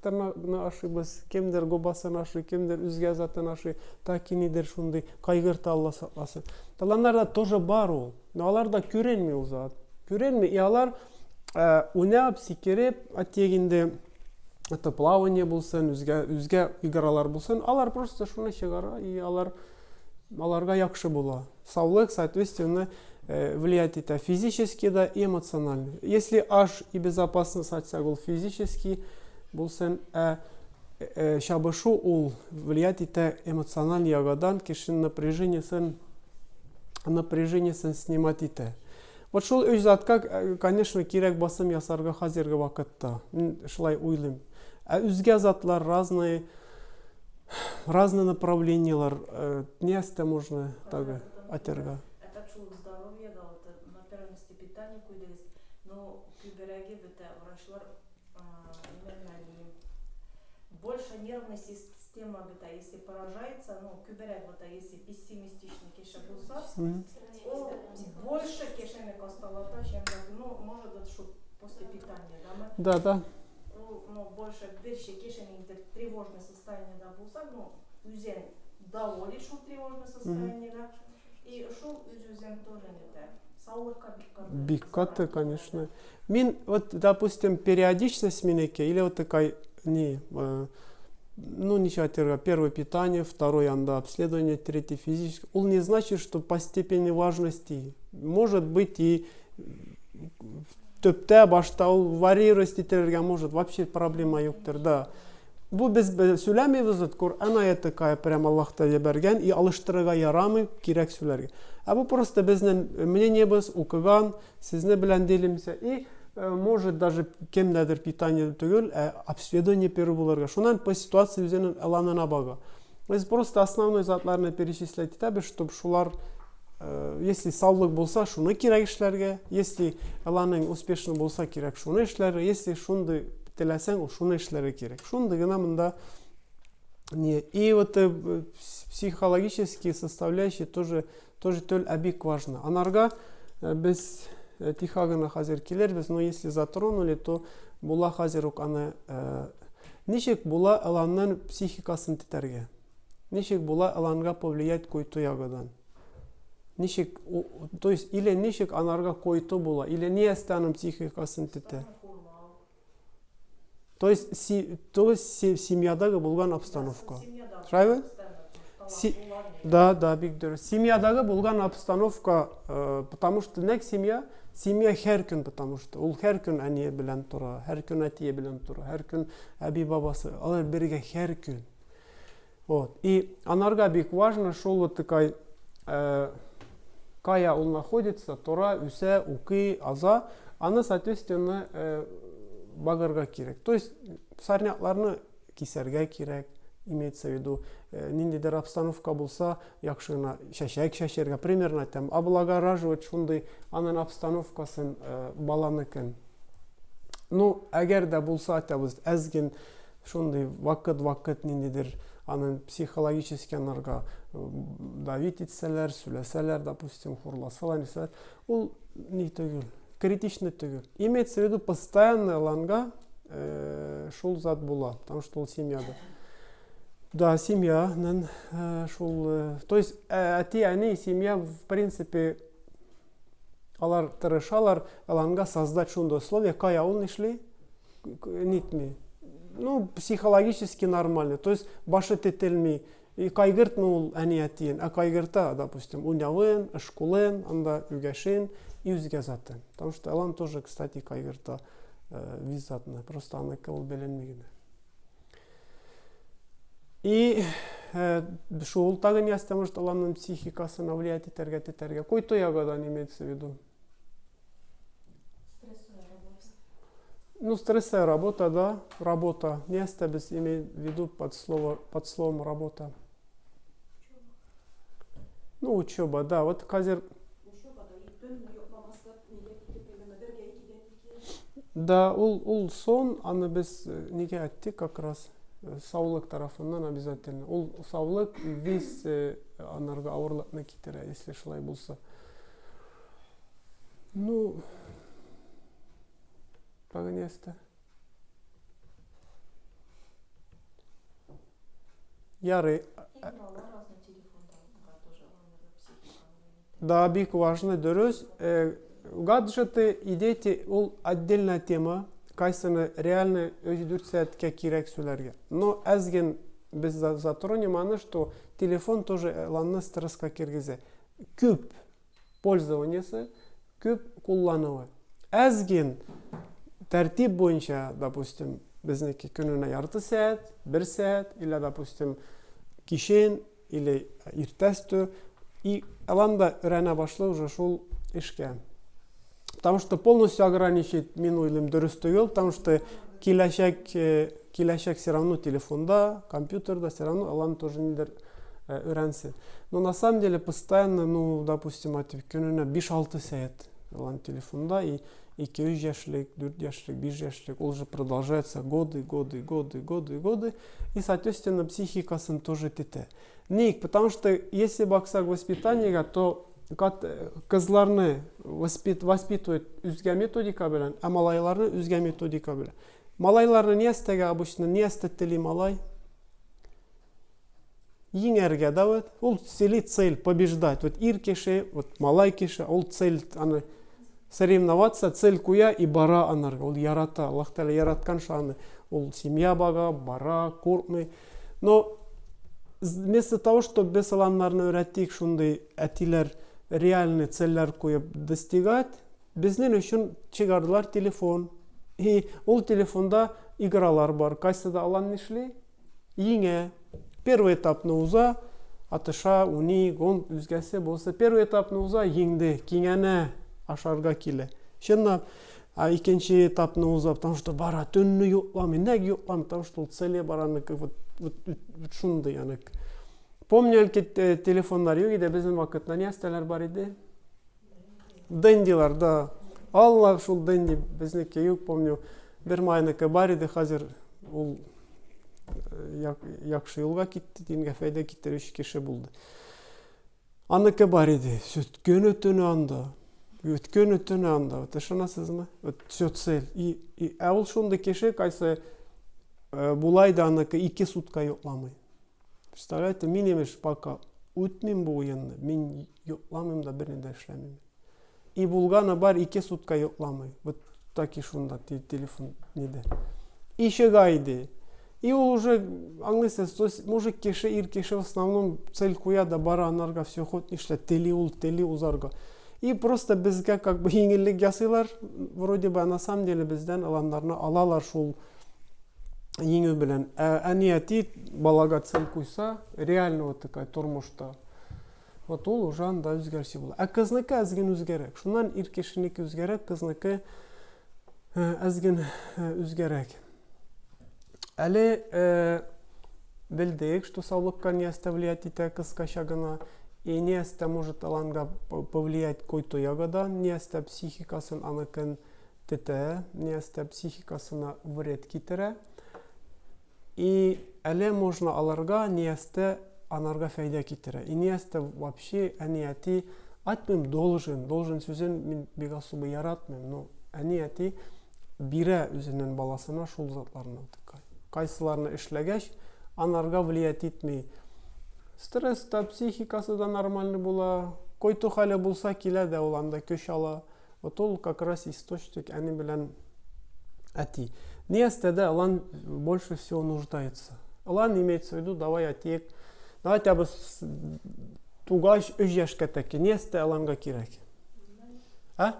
тырнагны ашыйбыз, кемдер губасын ашый, кемдер үзгә затын ашый, таки нидер шундый кайгырта Алла сакласын. Таланнарда тоже бар ул, но аларда күренми ул зат. Күренми, и алар уйнап, сикереп, әтиек инде это плавание булсын, үзгә, үзгә игралар булсын, алар просто шуны чыгара, и алар аларга яхшы була. Саулык, соответственно, влиять итә физически да и эмоционально. Если аш и безопасность әйтсәк, ул физически булсын, ә чабышу ул влиять итә эмоциональ ягадан, кешенең напряжениесен напряжениесен снимать итә. Вот шул өч затка, конечно, кирәк басым ясарга хәзерге вакытта. Мин шулай уйлыйм. Ә үзгә затлар разные разные направлениелар, нәрсә можно тагы әйтергә? Опять шул здоровьега, вот на первом месте питание куйдыгыз, но күбрәге бетә врачлар именно больше нервная система бетә, если поражается, ну, күбрәк бетә, если пессимистичный кеше булса, ул больше кешене касталата, чем, ну, может, это шул после питания, да? Да, да. Ул, ну, больше берче кешенең тревожный состояниедә булса, ну, үзен доводит шул тревожный состояниега, и шул үз-үзен тоже нитә. Саулыкка бик каты. Бик каты, конечно. Мин, вот, допустим, периодичность минеке, или вот такая, не, ну, ничего, первое питание, второе анда обследование, третье физическое. Ул не значит, что по степени важности. Может быть и төптә башта ул варьировать итәргә может, вообще проблема юктыр, да. Бу без сөйләмибез, вот Коръән аяты кая прям Аллаһ та җибәргән, и алыштырырга ярамый, кирәк сөйләргә. Ә бу просто безнең мнениебез, укыган, сезне белән делимся, и может даже кемдәдер питание түгел, ә обследование первый булырга. Шуннан по ситуации үзенең аланына бага. Без просто основной затларны перечислять итәбез, чтобы шулар, если саулык булса, шуны кирәк эшләргә, если аланың успешный булса, кирәк шуны эшләргә, если шундый теләсәң, ул шуны эшләргә кирәк. Шундый гына монда не. И вот психологические составляющие тоже тоже төл бик важно. Анарга без тихо гына хәзер килербез, но если затронули, то була хәзер үк аны ничек була аланның психикасын тетәргә? Ничек була аланга повлиять койту ягыдан? Ничек, то есть или ничек анарга койту була, или не аның психикасын тетә? То есть, си, то есть семьядагы булган обстановка. Шулаймы? Си, да, да, бик дөрес. Семьядагы булган обстановка, потому что нәк семья, семья һәр көн, потому что ул һәр көн әние белән тора, һәр көн әтие белән тора, һәр көн әби бабасы, алар бергә һәр көн. Вот. И анарга бик важно шул вот такая, кая ул находится, тора, үсә, укый, аза, аны, соответственно, багырга кирәк. То есть сорнякларны кисәргә кирәк, имеется в виду, ниндидер обстановка булса, яхшы гына чәчәк чәчәргә, примерно әйтәм, облагораживать шундый аның обстановкасын баланыкын. Ну, әгәр дә булса, әйтәбез, әзген шундый вакыт-вакыт ниндидер аның психологически анарга давить итсәләр, сөйләсәләр, допустим, хурласалар, нәрсәләр, ул ни түгел, критичный түгел. Имеется в виду постоянная ланга шул зат була, потому что ул семьяда. Да, семьяның шул, то есть әти, әни, семья, в принципе, алар тырышалар ланга создать шундый условия, кая ул нишли, нитми. Ну, психологически нормально, то есть башы тетелми, и кайгыртмый ул әни әтиен, ә кайгырта, допустим, уйнавын, школын, анда үгәшен и үзгә затын. Потому что алан тоже, кстати, кайгырта виз затны, просто аныкы ул беленми генә. И шул тагы нәрсә может аланның психикасына влиять итәргә, тетәргә. Кой ягодан имеется в виду? Ну, стрессовая работа, да, работа. Место без имеем в виду под, слово, под словом работа. Ну, учеба, да. Вот хәзер... Да, ул, ул сон, аны без нигә әйттек как раз. Саулык тарафыннан обязательно. Ул саулык весь анарга авырлыкны китерә, если шулай булса. Ну, тагы нәрсә? Ярый. Да, бик важно, дөрес. Э, гаджеты и дети ул отдельная тема. Кайсыны реально 3-4 сәгатькә кирәк сүләргә. Но әзген без затронем аны, что телефон тоже ланны стресска кергезе. Күп пользованиесе, күп куллануы. Әзген тәртип буенча, допустим, безнеке көненә ярты сәгать, бер сәгать, или, допустим, кичен, или иртәстү, и алан да өйрәнә башлый уже шул эшкә. Потому что полностью ограничить, мин уйлыйм, дөрес түгел, потому что киләчәк, э, киләчәк все равно телефонда, компьютерда, все равно алан тоже нидер э, өйрәнсен. Но на самом деле постоянно, ну, допустим, әйтеп, көненә 5-6 сәгать алан телефонда и 2-3 яшьлек, 4 яшьлек, 5 яшьлек, ул же продолжается годы, годы, годы, годы, годы, и, соответственно, психикасын тоже тетә. Ник? Потому что если баксак воспитаниега, то кызларны воспит, воспитывают үзгә методика белән, ә малайларны үзгә методика белән. Малайларны ни әстәгә обычно, ни әстә тели малай? Еңәргә, да, вот. Ул цели цель побеждать. Вот ир кеше, вот малай кеше, ул цель аны соревноваться, цель куя и бара анарга. Ул ярата, Аллаһ Тәгалә яраткан аны. Ул семья бага, бара, куркмый. Но вместо того, чтобы без аланнарны өйрәтик шундый әтиләр реальный цельләр куеп достигать, безнең өчен чыгардылар телефон. И ул телефонда игралар бар. Кайсыда алан нишли? Еңә. Первый этапны уза, атыша, уни, гон, үзгәсе булса. Первый этапны уза, еңде, киңәнә, ашарга килә. Чынлап, а икенче этапны уза, потому что бара, төнне йокламый, нәк йокламый, потому что ул цели бар аныкы, вот, вот, вот шундый аныкы. Помню, әлки телефоннар юк иде, безнең вакытта нәрсәләр бар иде? Дендилар, да. Алла шул Дэнди безнеке юк, помню. Бер майныкы бар иде, хәзер ул э, яхшы юлга китте, дингә файда китерүче кеше булды. Аныкы бар иде. Все көне төне анда. Вот көне төне анда. Вот ышанасызмы? Вот все цель. И, и ә ул шундый кеше, кайсы э, булай да аныкы ике сутка йокламый. Представляете, мин имеш пока үтмим бу уенны, мин йокламыйм да берни дә эшләмим. И булганы бар, ике сутка йокламый. Вот таки шунда телефон неде. И чыга иде. И ул уже, аңлыйсыз, то есть мужик кеше, ир кеше в основном цель куя да бара анарга все хоть нишлә, тели ул, тели узарга. И просто безгә как бы җиңеллек ясыйлар, вроде бы, а на самом деле бездән аланнарны алалар шул җиңү белән. Ә әни әти балага цель куйса, реально вот такая тормышта. Вот ул уже анда үзгәреше була. Ә кызныкы әзген үзгәрәк. Шуннан ир кешенеке үзгәрәк, кызныкы э, әзген э, үзгәрәк. Әле э, белдек, что саулыкка не оставлять итә кыскача гына. И не оста может аланга повлиять който ягодан, не оста психикасын аныкын тетә, не оста психикасына вред китерә. И әле можно аларга ниястә анарга фәйдә китерә. И ниястә вообще әни әти айтмыйм должен, должен сүзен мин бик особо яратмыйм, но әни әти бирә үзенең баласына шул затларны. Кайсыларны эшләгәч, анарга влиять итми. Стресс та, психикасы да нормальный була. Койту хәле булса килә дә ул анда көч ала. Вот ул как раз источник әни белән әти. Ни әстәдә ылан больше всего нуждается. Ылан имеется в виду, давай әтиек, давайте без тугач өч яшькә тәки. Ни әстә ыланга кирәк? А?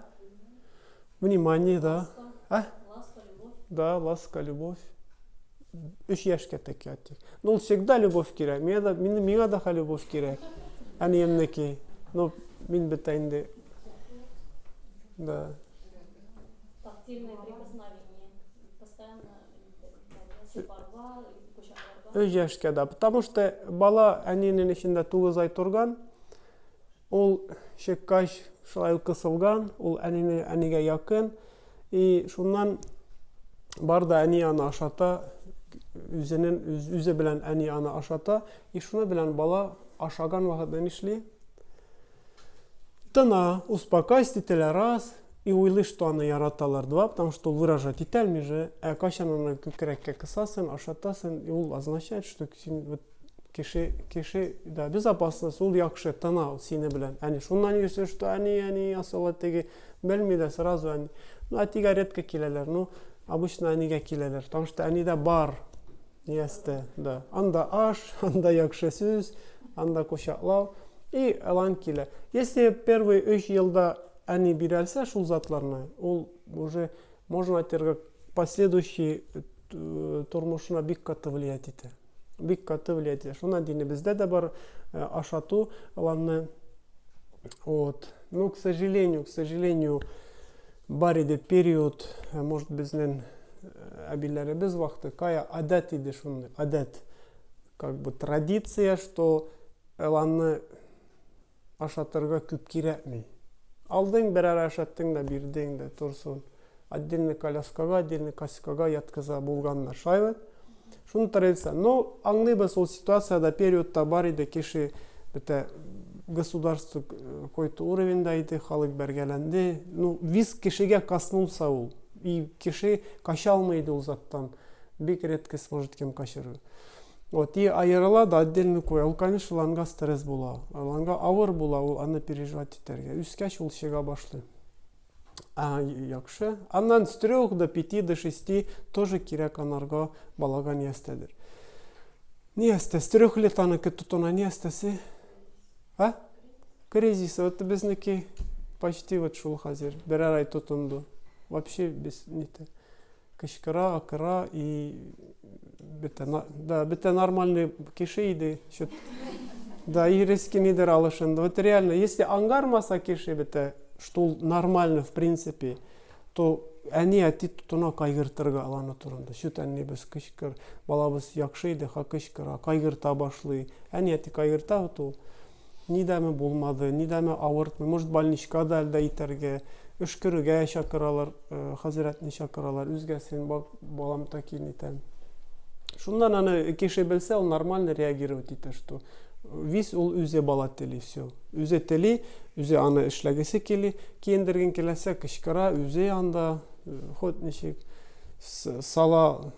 Внимание, да. А? Ласка, любовь. Да, ласка, любовь. Өч яшькә тәки әтиек. Ну, ул всегда любовь кирәк. Миңа да, миңа да любовь кирәк. Әниемнеке. Ну, мин бит инде Да. Тактильное прикосновение. Постоянно сыпарга, кочакларга. Өч яшькә да. Потому что бала әнинең эчендә 9 ай торган. Ул чыккач шулай ук кысылган, ул әнине әнигә якын. И шуннан бар да әни аны ашата, Үзенен үзе белән әни аны ашата, и шуны белән бала ашаган вакытта нишли? Тына, успокаивать ителә раз, и уйлый, что аны яраталар, два, потому что ул выражать итәлми же, ә кайчан аны күкрәккә кысасың, ашатасың, и ул означает, что син вот кеше, кеше, да, безопасность, ул яхшы, тына ул сине белән. Әни шуннан йөрсә, что әни, әни, асыла теге, белми дә сразу әни. Ну, әтигә редко киләләр, ну, обычно әнигә киләләр, потому что әнидә бар ниясте, да. Анда аш, анда яхшы сүз, анда кочаклау, и алан килә. Если первый өч елда әни бирәлсә шул затларны, ул уже можно әйтергә последующий э, тормышына бик каты влиять итә. Бик каты влиять итә. Шуннан динебездә дә бар э, ашату аланны. Вот. Но, к сожалению, к сожалению, бар иде период, э, может, безнең әбиләребез вакыты, кая адәт иде шундый, адәт. Как бы традиция, что Еланны ашатырга күп кирәкми. Алдың, берәр ашаттың да бирдең дә торсын. Отдельный коляскага, отдельный каскага яткыза булганнар. Шулай бит? Шуны традиция. Но аңлыйбыз, ул ситуациядә периодта бар иде, кеше бөтә государство э, какой-то уровеньда иде, халык бәргәләнде. Ну, виз кешегә коснулся ул. И кеше кача алмый иде ул заттан. Бик редкость может кем качырыр. Вот, и аерыла да отдельно куя. Ул, конечно, ланга стресс була. Ланга авыр була, ул аны переживать итәргә. Үскәч ул чыга башлый. А, яхшы. Аннан с трех до пяти, до шести тоже кирәк анарга балага ни әстәдер. Ни әстә? С трех лет аныкы тотына ни әстәсе? А? Кризис. Вот безнеке почти вот шул хәзер. Берәр ай тотынды. Вообще без нитә. Кычкыра, акыра и бетә, да, бетә нормальный кеше иде. Чё да, и резкий нидер алышынды. Вот реально, если аңгармаса кеше бетә, что ул нормально в принципе, то әни әти тотына кайгыртырга аланы турында. Чүт әни без кычкыр, балабыз яхшы иде, ха кычкыра, кайгырта башлый. Әни әти кайгырта вот ул. Нидәме булмады, нидәме авыртмый, может, больничка да әлдә итәргә, өшкерергә чакыралар, э, хәзрәтне чакыралар, үзгәсен, бак, балам такин итәм. Шуннан аны кеше белсә, ул нормально реагировать итә, что вис ул үзе бала тели, все. Үзе тели, үзе аны эшләгесе кили, киендергең киләсә, кычкыра, үзе анда, э, хоть ничек, сала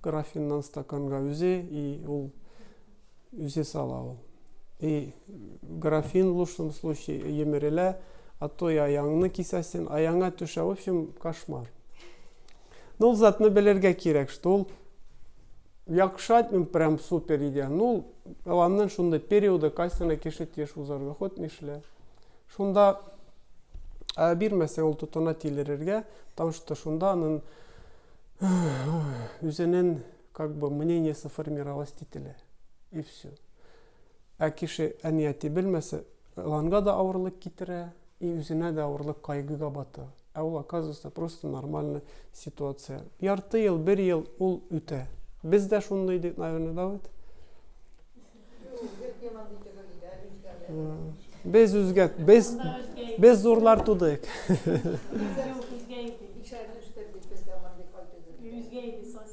графиннан стаканга үзе, и ул Үзе сала ул. И графин в лучшем случае емерелә, а то и аяңны кисәсен, аяңа төшә. В общем, кошмар. Ну, ул затны белергә кирәк, что ул яхшы айтмыйм, прям супер идея. Ну, ул аннан шундый периоды кайсына кеше тиеш узарга, хоть нишлә. Шунда ә, бирмәсәң, ул тотына тилерергә, потому что шунда аның үзенең как бы мнениесе формировать ителә. И все. Ә кеше әни әти белмәсә, ыланга да авырлык китерә, и үзенә дә авырлык кайгыга бата. Ә ул, оказывается, просто нормальная ситуация. Ярты ел, бер ел ул үтә. Без дә шундый идек, наверное, да вот? Без үзгә, без без зурлар тудык.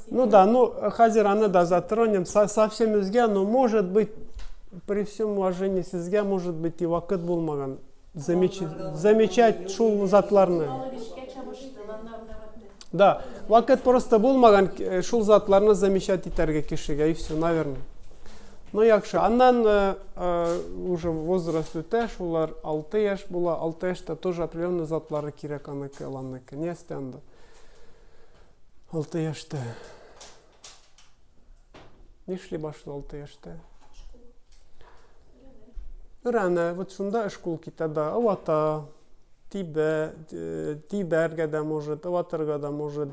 Ну да, ну хәзер аны да затронем, совсем үзгә, но может быть при всем уважении сезгә, может быть и вакыт булмаган замечать шул затларны. Да, вакыт просто булмаган э, шул затларны замечать итәргә кешегә, и все, наверное. Ну, яхшы. Аннан э, э, уже возраст үтә, шулар 6 яшь була. 6 яшьтә тоже определенный затлары кирәк аныкы, аланыкы. Не анда. 6 яшьтә. Нишли башлый 6 яшьтә? Өйрәнә. Вот шунда школ китә, да. Вата, тибә, э, тибәргә дә может, ватырга да может,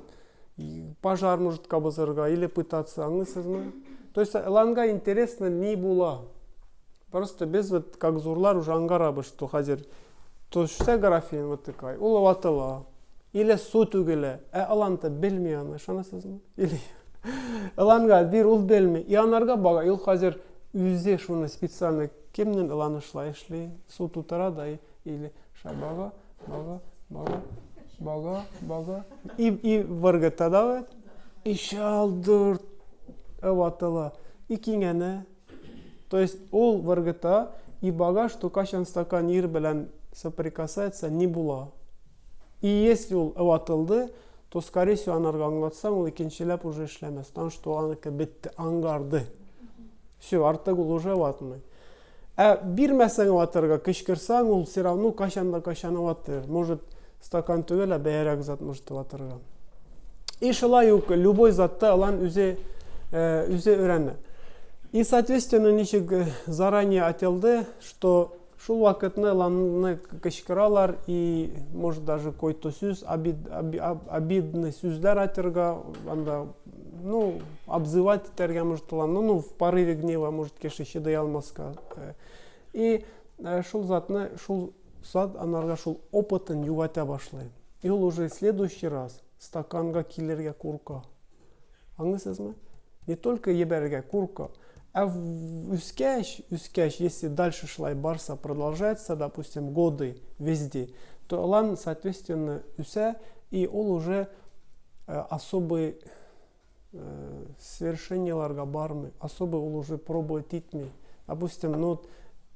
пожар может кабызырга или пытаться, аңлыйсызмы? То есть ланга интересно не була. Просто без вот как зурлар уже аңгарабыз, что хәзер төшсә графин вот такая, ул ватыла. Или су түгелә. Ә аланта белми аны, ышанасызмы? Или ыланга бир, ул белми. И анарга бага, ул хәзер үзе шуны специально кемнең ыланы шулай эшли, су тутыра да или шабага, бага, бага, бага, бага. И, и выргыта да бит. И чалдыр. Ватыла. И киңәнә. То есть ул выргыта и бага, что качан стакан ир белән соприкасается, ни була. И если ул ватылды, то скорее всего анарга аңлатсаң, ул икенчеләп уже эшләмәс. Потому что аныкы бетте, аңгарды. Все, артык ул уже ватмый. Ә бирмәсәң ватырга, кычкырсаң, ул все равно качан да качан ватыр. Может, стакан түгел, ә бәярәк зат может ватырга. И шулай ук любой затта алан үзе э, үзе өйрәнә. И, соответственно, ничек э, заранее айтылды, что шул вакытны ланны кычкыралар и, может, даже какой-то сүз, обид, оби, обидный сүзләр айтырга, анда ну, обзывать итәргә может ланны, ну, в порыве гнева, может, кеше чыдый алмаска. Э, и э, шул затны, шул зат анарга шул опытын югата башлый. И ул уже следующий раз стаканга килергә курка. Аңлыйсызмы? Не только ебәрергә курка, ә үскәч, үскәч, если дальше шулай барса, продолжается, допустим, годы везде, то алан, соответственно, үсә, и ул уже э, особый э, свершенияларга бармый, особый ул уже пробовать итми. Допустим, ну,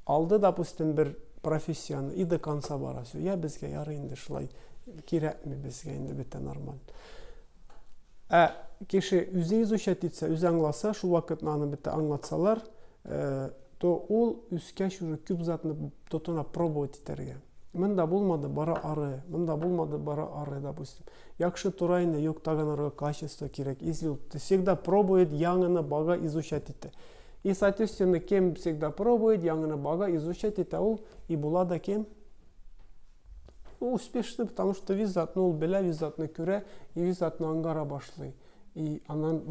алды, допустим, бер профессияны и до конца бара. Все, я безгә ярый инде шулай кирәкми безгә инде бетә нормаль. Ә кеше үзе изучать итсә, үзе аңласа, шул вакытны аны бетә аңлатсалар, э, то ул үскәч уже күп затны тотына пробовать итәргә. Монда булмады, бара ары, монда булмады, бара ары, допустим. Яхшы тора инде, юк, тагын арга качество кирәк. Если ул всегда пробует, яңаны бага изучать итә. И, соответственно, кем всегда пробует, яңаны бага изучать итә, ул и була да кем? Ул успешный, потому что виз затны ул белә, виз затны күрә, и виз затны аңгара башлый. И аннан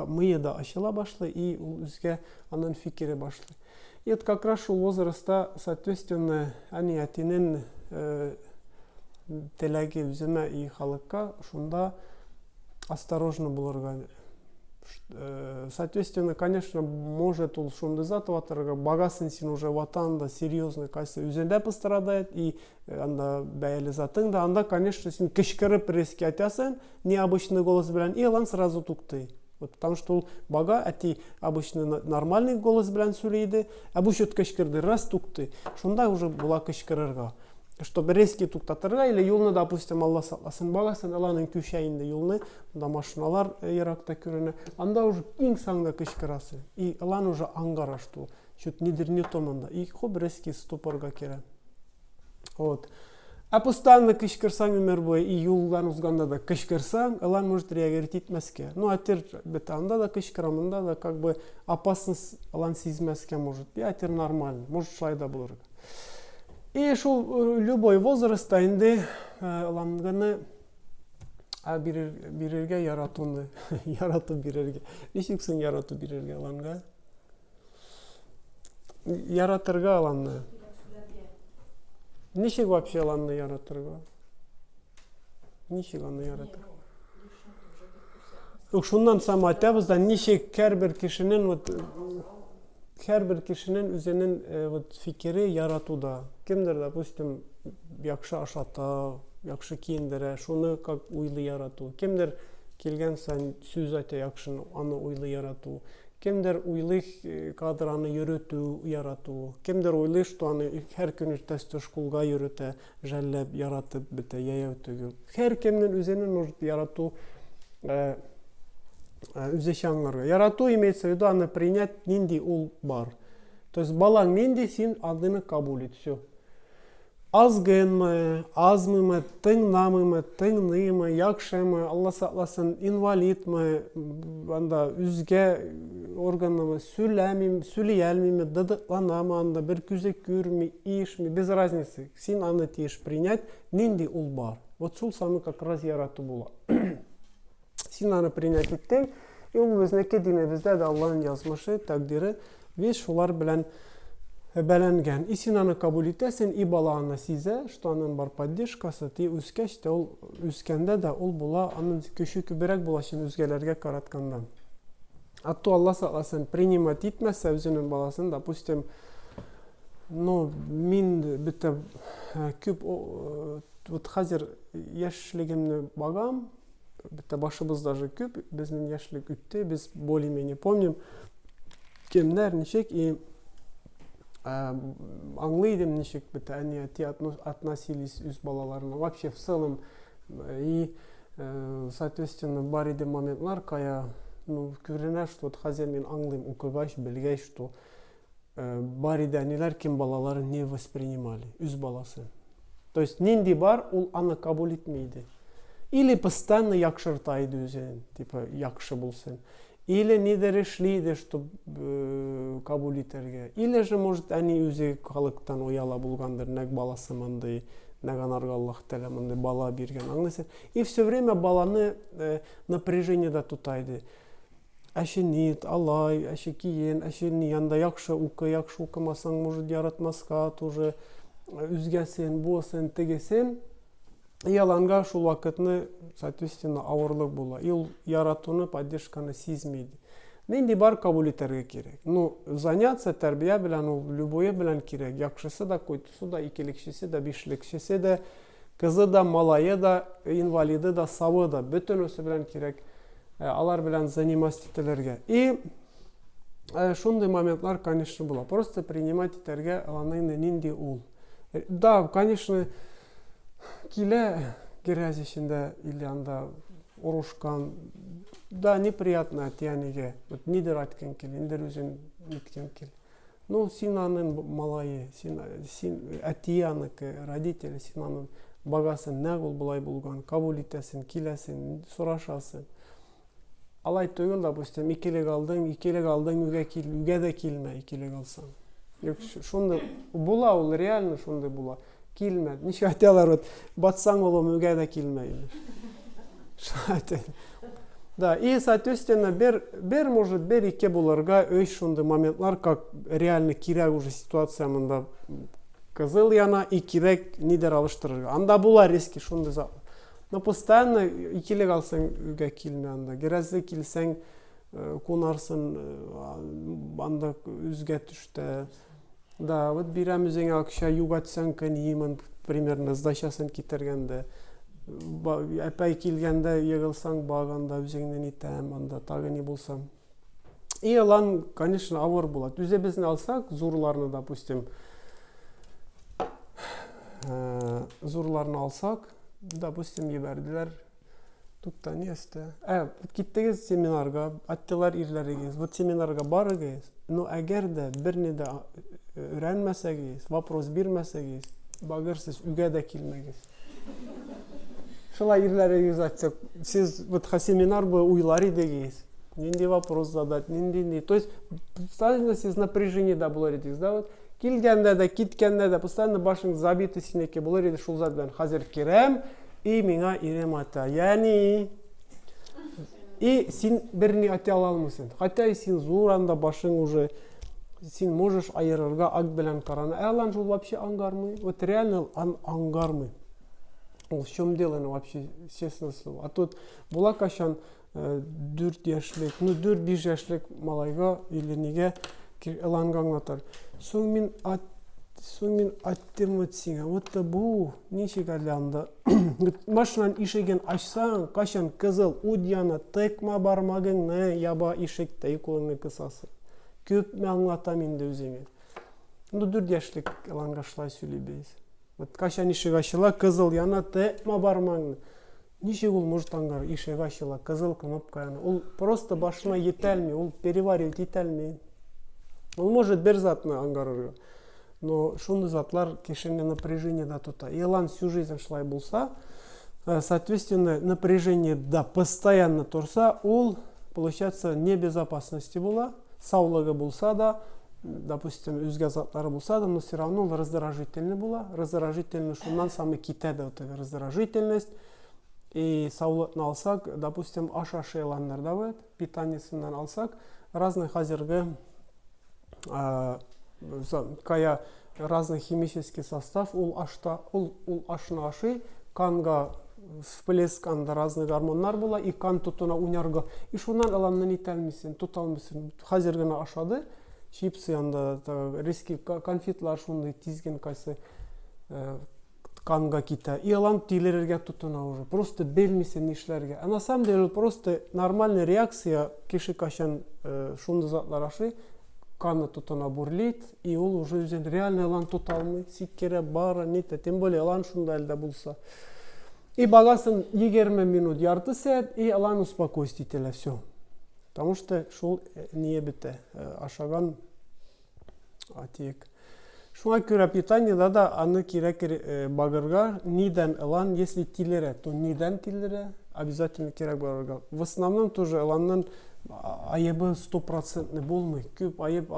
мые да ачыла башлый, и ул үзгә аннан фикере башлый. И вот как раз шул возрастта, соответственно, әни әтинең э, теләге үземә и халыкка шунда осторожно булырга. Э, соответственно, конечно, может ул шундый зат ватырга, багасын син уже ватан да серьезный кайсы үзендә пострадает и э, анда бәяле затың да, анда, конечно, син кычкырып резкий айтасың, необычный голос белән, и алан сразу туктый. Вот, потому что ул бага әти обычно нормальный голос белән сөйли иде, ә бу чут кычкырды, раз туктый. Шунда уже була кычкырырга. Чтобы резкий туктатырга или юлны, допустим, Алла сакласын, багасын, аланың күчә инде юлны, анда машиналар э, еракта күренә. Анда уже иң саңда кычкырасы. И алан уже аңгара, что чуть нидер не то монда. И хоп, резкий стопорга керә. Вот. Ә постоянно кычкырсаң өмер буе и юлдан узганда да кычкырсаң, ылан может реагировать итмәскә. Ну, әтер бит анда да кычкыра, монда да как бы опасность ылан сизмәскә может. И әтер нормально, может шулай да булыр. И шул э, любой возрастта инде э, ыланганы бирер, бирергә яратуны, ярату бирергә. Ничек соң ярату бирергә ыланга? Яратырга аланны. Ничек вообще аланны яратырга? Ничек аны яратырга? Юк, шуннан сам айтабыз да, ничек һәрбер кешенең вот һәрбер кешенең үзенең э, вот фикере яратуда. Кемдер, допустим, яхшы ашата, яхшы киендерә, шуны как уйлый ярату. Кемдер килгән саен сүз әйтә яхшы, аны уйлый ярату. Кемдер уйлый кадр аны йөрөтү, ярату. Кемдер уйлый, что аны һәр көн иртәсте школга йөрөтә, жәлләп, яратып бетә, яяү түгел. Һәр кемнең үзенең может ярату э, э, үзечә аңларга. Ярату имеется в виду аны принять нинди ул бар. То есть балаң нинди, син андыйны кабул ит, все. Азгынмы, азмымы, тыңламыймы, тыңлыймы, яхшымы, Алла сакласын, инвалидмы, анда үзгә органнымы, сөйләмим, сөйли алмыймы, дыдыкланамы анда, бер күзе күрми, ишми, без разницы. Син аны тиеш принять, нинди ул бар. Вот шул самый как раз ярату була. Син аны принять иттең, и ул безнеке динебездә дә Аллаһның язмышы, тәкъдире, без шулар белән бәләнгән. И син аны кабул итәсең, и бала аны сизә, что аның бар поддержкасы, ти үскәч тә ул үскәндә дә ул була, аның көче күбрәк була, чем үзгәләргә каратканда. А то Алла сакласын, принимать итмәсә үзенең баласын, допустим, ну, мин бөтә э, күп э, вот хәзер яшьлегемне багам, бөтә башыбыз даже күп, безнең яшьлек үтте, без более-менее помним, кемнәр, ничек, и аңлый идем, ничек бөтә әни, әти относились үз балаларына, вообще в целом, и, соответственно, бар иде моментлар, кая, ну, күренә, что вот хәзер мин аңлыйм, укыгач, белгәч, что бар иде әниләр, кем балаларын не воспринимали, үз баласын. То есть нинди бар, ул аны кабул итми иде. Или постоянно яхшырта иде үзен, типа яхшы булсын. Или нидер эшли иде, чтоб кабул итәргә. Или же, может, әни үзе халыктан ояла булгандыр, нәк баласы мондый, нәк анарга Аллаһ Тәгалә мондый бала биргән, аңлыйсың? И все время баланы напряжениедә тота иде. Әче нит, алай, әче киен, әче ни, анда яхшы укы, яхшы укымасаң, может, яратмаска тоже, үзгәсен, бусын, тегесен. И аланга шул вакытны, соответственно, авырлык була. И ул яратуны, поддержканы сизми. Нинди бар кабул итәргә кирәк. Ну, заняться тәрбия белән ул любое белән кирәк. Яхшысы да, койтысы да, икелекчесе дә, бишлекчесе дә, кызы да, малае да, инвалиды да, савы да, бөтенесе белән кирәк. Алар белән заниматься ителергә. И шундый моментлар, конечно, була. Просто принимать итәргә аны инде нинди ул. Да, конечно, килә грязь эчендә или анда орышкан. Да, неприятно әти-әнигә. Вот нидер әйткән кил, нидер үзен ниткән кил. Ну, син аның малае, син, син әтие аныкы, родители, син аның багасын, нәкъ ул болай булган, кабул итәсен, киләсен, сорашасың. Алай түгел, допустим, икелек алдың, икелек алдың, үгә кил, үгә дә килмә, икелек алсаң. Юк, шундый була ул, реально шундый була. Килмә. Ничек әйтәләр, вот, батсаң, улым, үгә дә килмә, имеш. Шулай әйтә. Да, и, соответственно, бер, бер, может, бер, ике булырга өч шундый моментлар, как реально кирәк уже ситуация монда кызыл яна, и кирәк нидер алыштырырга. Анда була риски шундый зат. Но постоянно икелек алсаң, өйгә килмә анда. Гәрәзле килсәң, кунарсын, анда үзгә төштә. Да, вот бирәм үзеңә акча, югатсаң, кәнимен, примерно, сдачасын китергәндә. Әпәй килгәндә егылсаң, баганда үзеңне нитәм, анда тагы ни булса. И алан, конечно, авыр була. Үзебезне алсак, зурларны, допустим, зурларны алсак, допустим, ебәрделәр Тукта, ни өстә? Ә, киттегез семинарга, аттылар ирләрегез. Вот семинарга барыгыз. Но әгәр дә берни дә өйрәнмәсәгез, вопрос бирмәсәгез, багырсыз, үгә дә килмәгез. Шулай ирләрегез айтса, сез вот семинар бу уйлар идегез. Нинди вопрос задать, нинди ни. То есть, постоянно сез напряжениедә булыр идегез, да, вот. Килгәндә дә, киткәндә дә, постоянно башың забитый синеке булыр иде шул зат белән. Хәзер керәм, И миңа ирем ата. Ягъни и син берни ата ала алмыйсың. Хотя и син зур анда башың уже син можешь аерырга ак белән караны. Ә алан шул вообще аңгармый. Вот реально ан аңгармый. Ул в чем дело, ну вообще, честно слово. А тут була качан 4 яшьлек, ну 4-5 яшьлек малайга или нигә ыланга аңлатар. Соң мин ат, соң мин аттым вот сиңа. Вот бу ничек әле анда. Машинаның ишеген ачсаң, качан кызыл ут яна, тыкма бармагыңны, яба ишектә и кулыңны кысасың. Күпме аңлатам инде үзеңә. Ну 4 яшьлек ыланга шулай сөйлибез. Вот качан ишек ачыла, кызыл яна, тыкма бармагыңны. Ничек ул может аңгар, ишек ачыла, кызыл кнопка яна. Ул просто башына етәлми, ул переваривать итәлми. Ул может бер затны аңгарырга. Но шундый затлар кешене напряжениедә тота. Елан всю жизнь шулай булса, соответственно, напряжениедә постоянно торса, ул, получается, небезопасности була. Саулыгы булса да, допустим, үзгә затлары булса да, но все равно ул раздражительный була. Раздражительный шуннан самый китә дә вот раздражительность. И саулыкны алсак, допустим, аш ашыйланнар да вот, питаниесеннән алсак, разный хәзерге кая разный химический состав ул ашта, ул, ул ашны ашый, канга всплеск анда разный гормоннар була, и кан тотына уйнарга. И шуннан аланны нитәлмисен, тота алмыйсың. Хәзер генә ашады, чипсы анда, резкий конфетлар шундый тиз генә кайсы. Канга китә. И елан тилерергә тотына уже. Просто белмисең нишләргә. А на самом деле ул просто нормальный реакция, кеше кайчан шундый затлар ашый, каны тотына бурлит, и ул уже үзен реально елан тота алмый, сикерә, бара, нитә, тем более елан шунда әлдә булса. И багасын 20 минут, ярты сәгать, и елан успокоить ителә, все. Потому что шул не бетә, ашаган Атик. Шуңа күрә питаниеда да аны кирәк багырга, нидән ылан, если тилерә, то нидән тилерә, обязательно кирәк барырга. В основном тоже ыланның аебы стопроцентный булмый. Күп аеп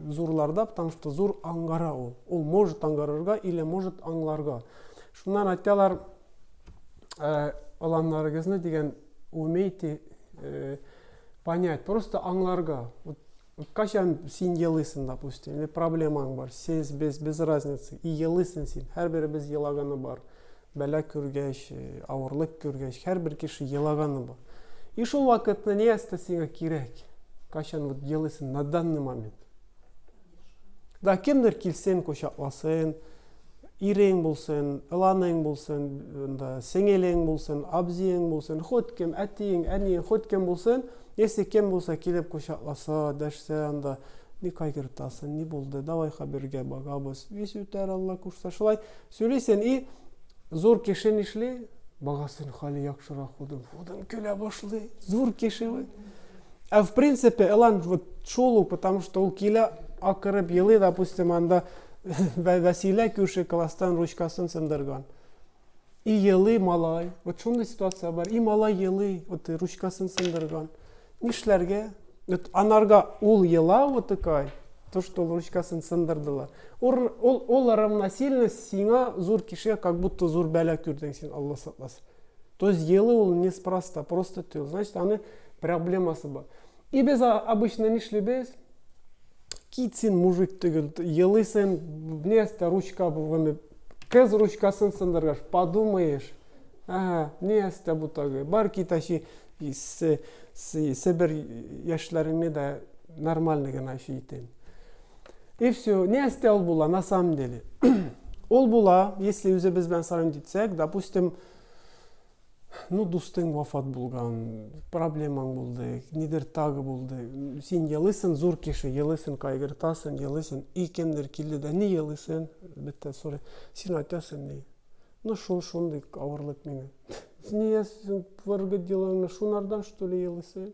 зурларда, потому что зур аңгара ул. Ул может аңгарырга или может аңларга. Шуннан айталар, ыланнарыгызны дигән умейте понять, просто аңларга. Вот Кайчан син елыйсың, допустим, или проблемаң бар, сез, без, без разницы, и елыйсың син, һәрберебез елаганы бар. Бәла күргәч, э, авырлык күргәч, һәрбер кеше елаганы бар. И шул вакытны ни әстә сиңа кирәк? Кайчан вот елыйсың на данный момент? Да, кемдер килсен, кочакласын, ирең булсын, ыланың булсын, да, сеңелең булсын, абзиең булсын, хоть кем, әтиең, әниең, хоть кем булсын, если кем булса килеп кочакласа, дәшсә анда, ни кайгыртасың, ни булды, давай хәбәргә багабыз, весь үтәр, Алла кушса, шулай сөйлисең, и зур кеше нишли? Багасын хәле яхшырак худым, худым көлә башлый, зур кеше бит. Ә в принципе, Элан вот шул ук, потому что ул килә акырып елый, допустим, анда Вәсилә күрше класстан ручкасын сындырган. И елый малай. Вот шундый ситуация бар. И малай елый, вот ручкасын сындырган. Нишләргә? Вот анарга ул ела вот такая, то, что ул ручкасын сындырдылар. Ул, ул, ул равносильно сиңа зур кешегә, как будто зур бәла күрдең син, Алла сакласын. То есть елы ул неспроста, просто түгел. Значит, аны проблемасы бар. И без обычно нишлибез? Кит син мужик түгел, елыйсың, вместо ручка булганы, кыз ручкасын сындыргач, подумаешь, ага, не әстә бу тагы, бар кит әчи, Себер яшьләреңне дә нормально гына әчи итен. И все, не әстә ул була, на самом деле. Ул була, если үзебез белән сравнить итсәк, допустим, ну, дустың вафат булган, проблемаң булды, нидер тагы булды. Син елыйсың, зур кеше, елыйсың, кайгыртасың, елыйсың. И кемдер килде дә, ни елыйсың? Бетте, сорый. Син айтасың, ни? Ну, шул шундый авырлык миңа. Ни син выргы делаңны шунардан, что ли, елыйсың?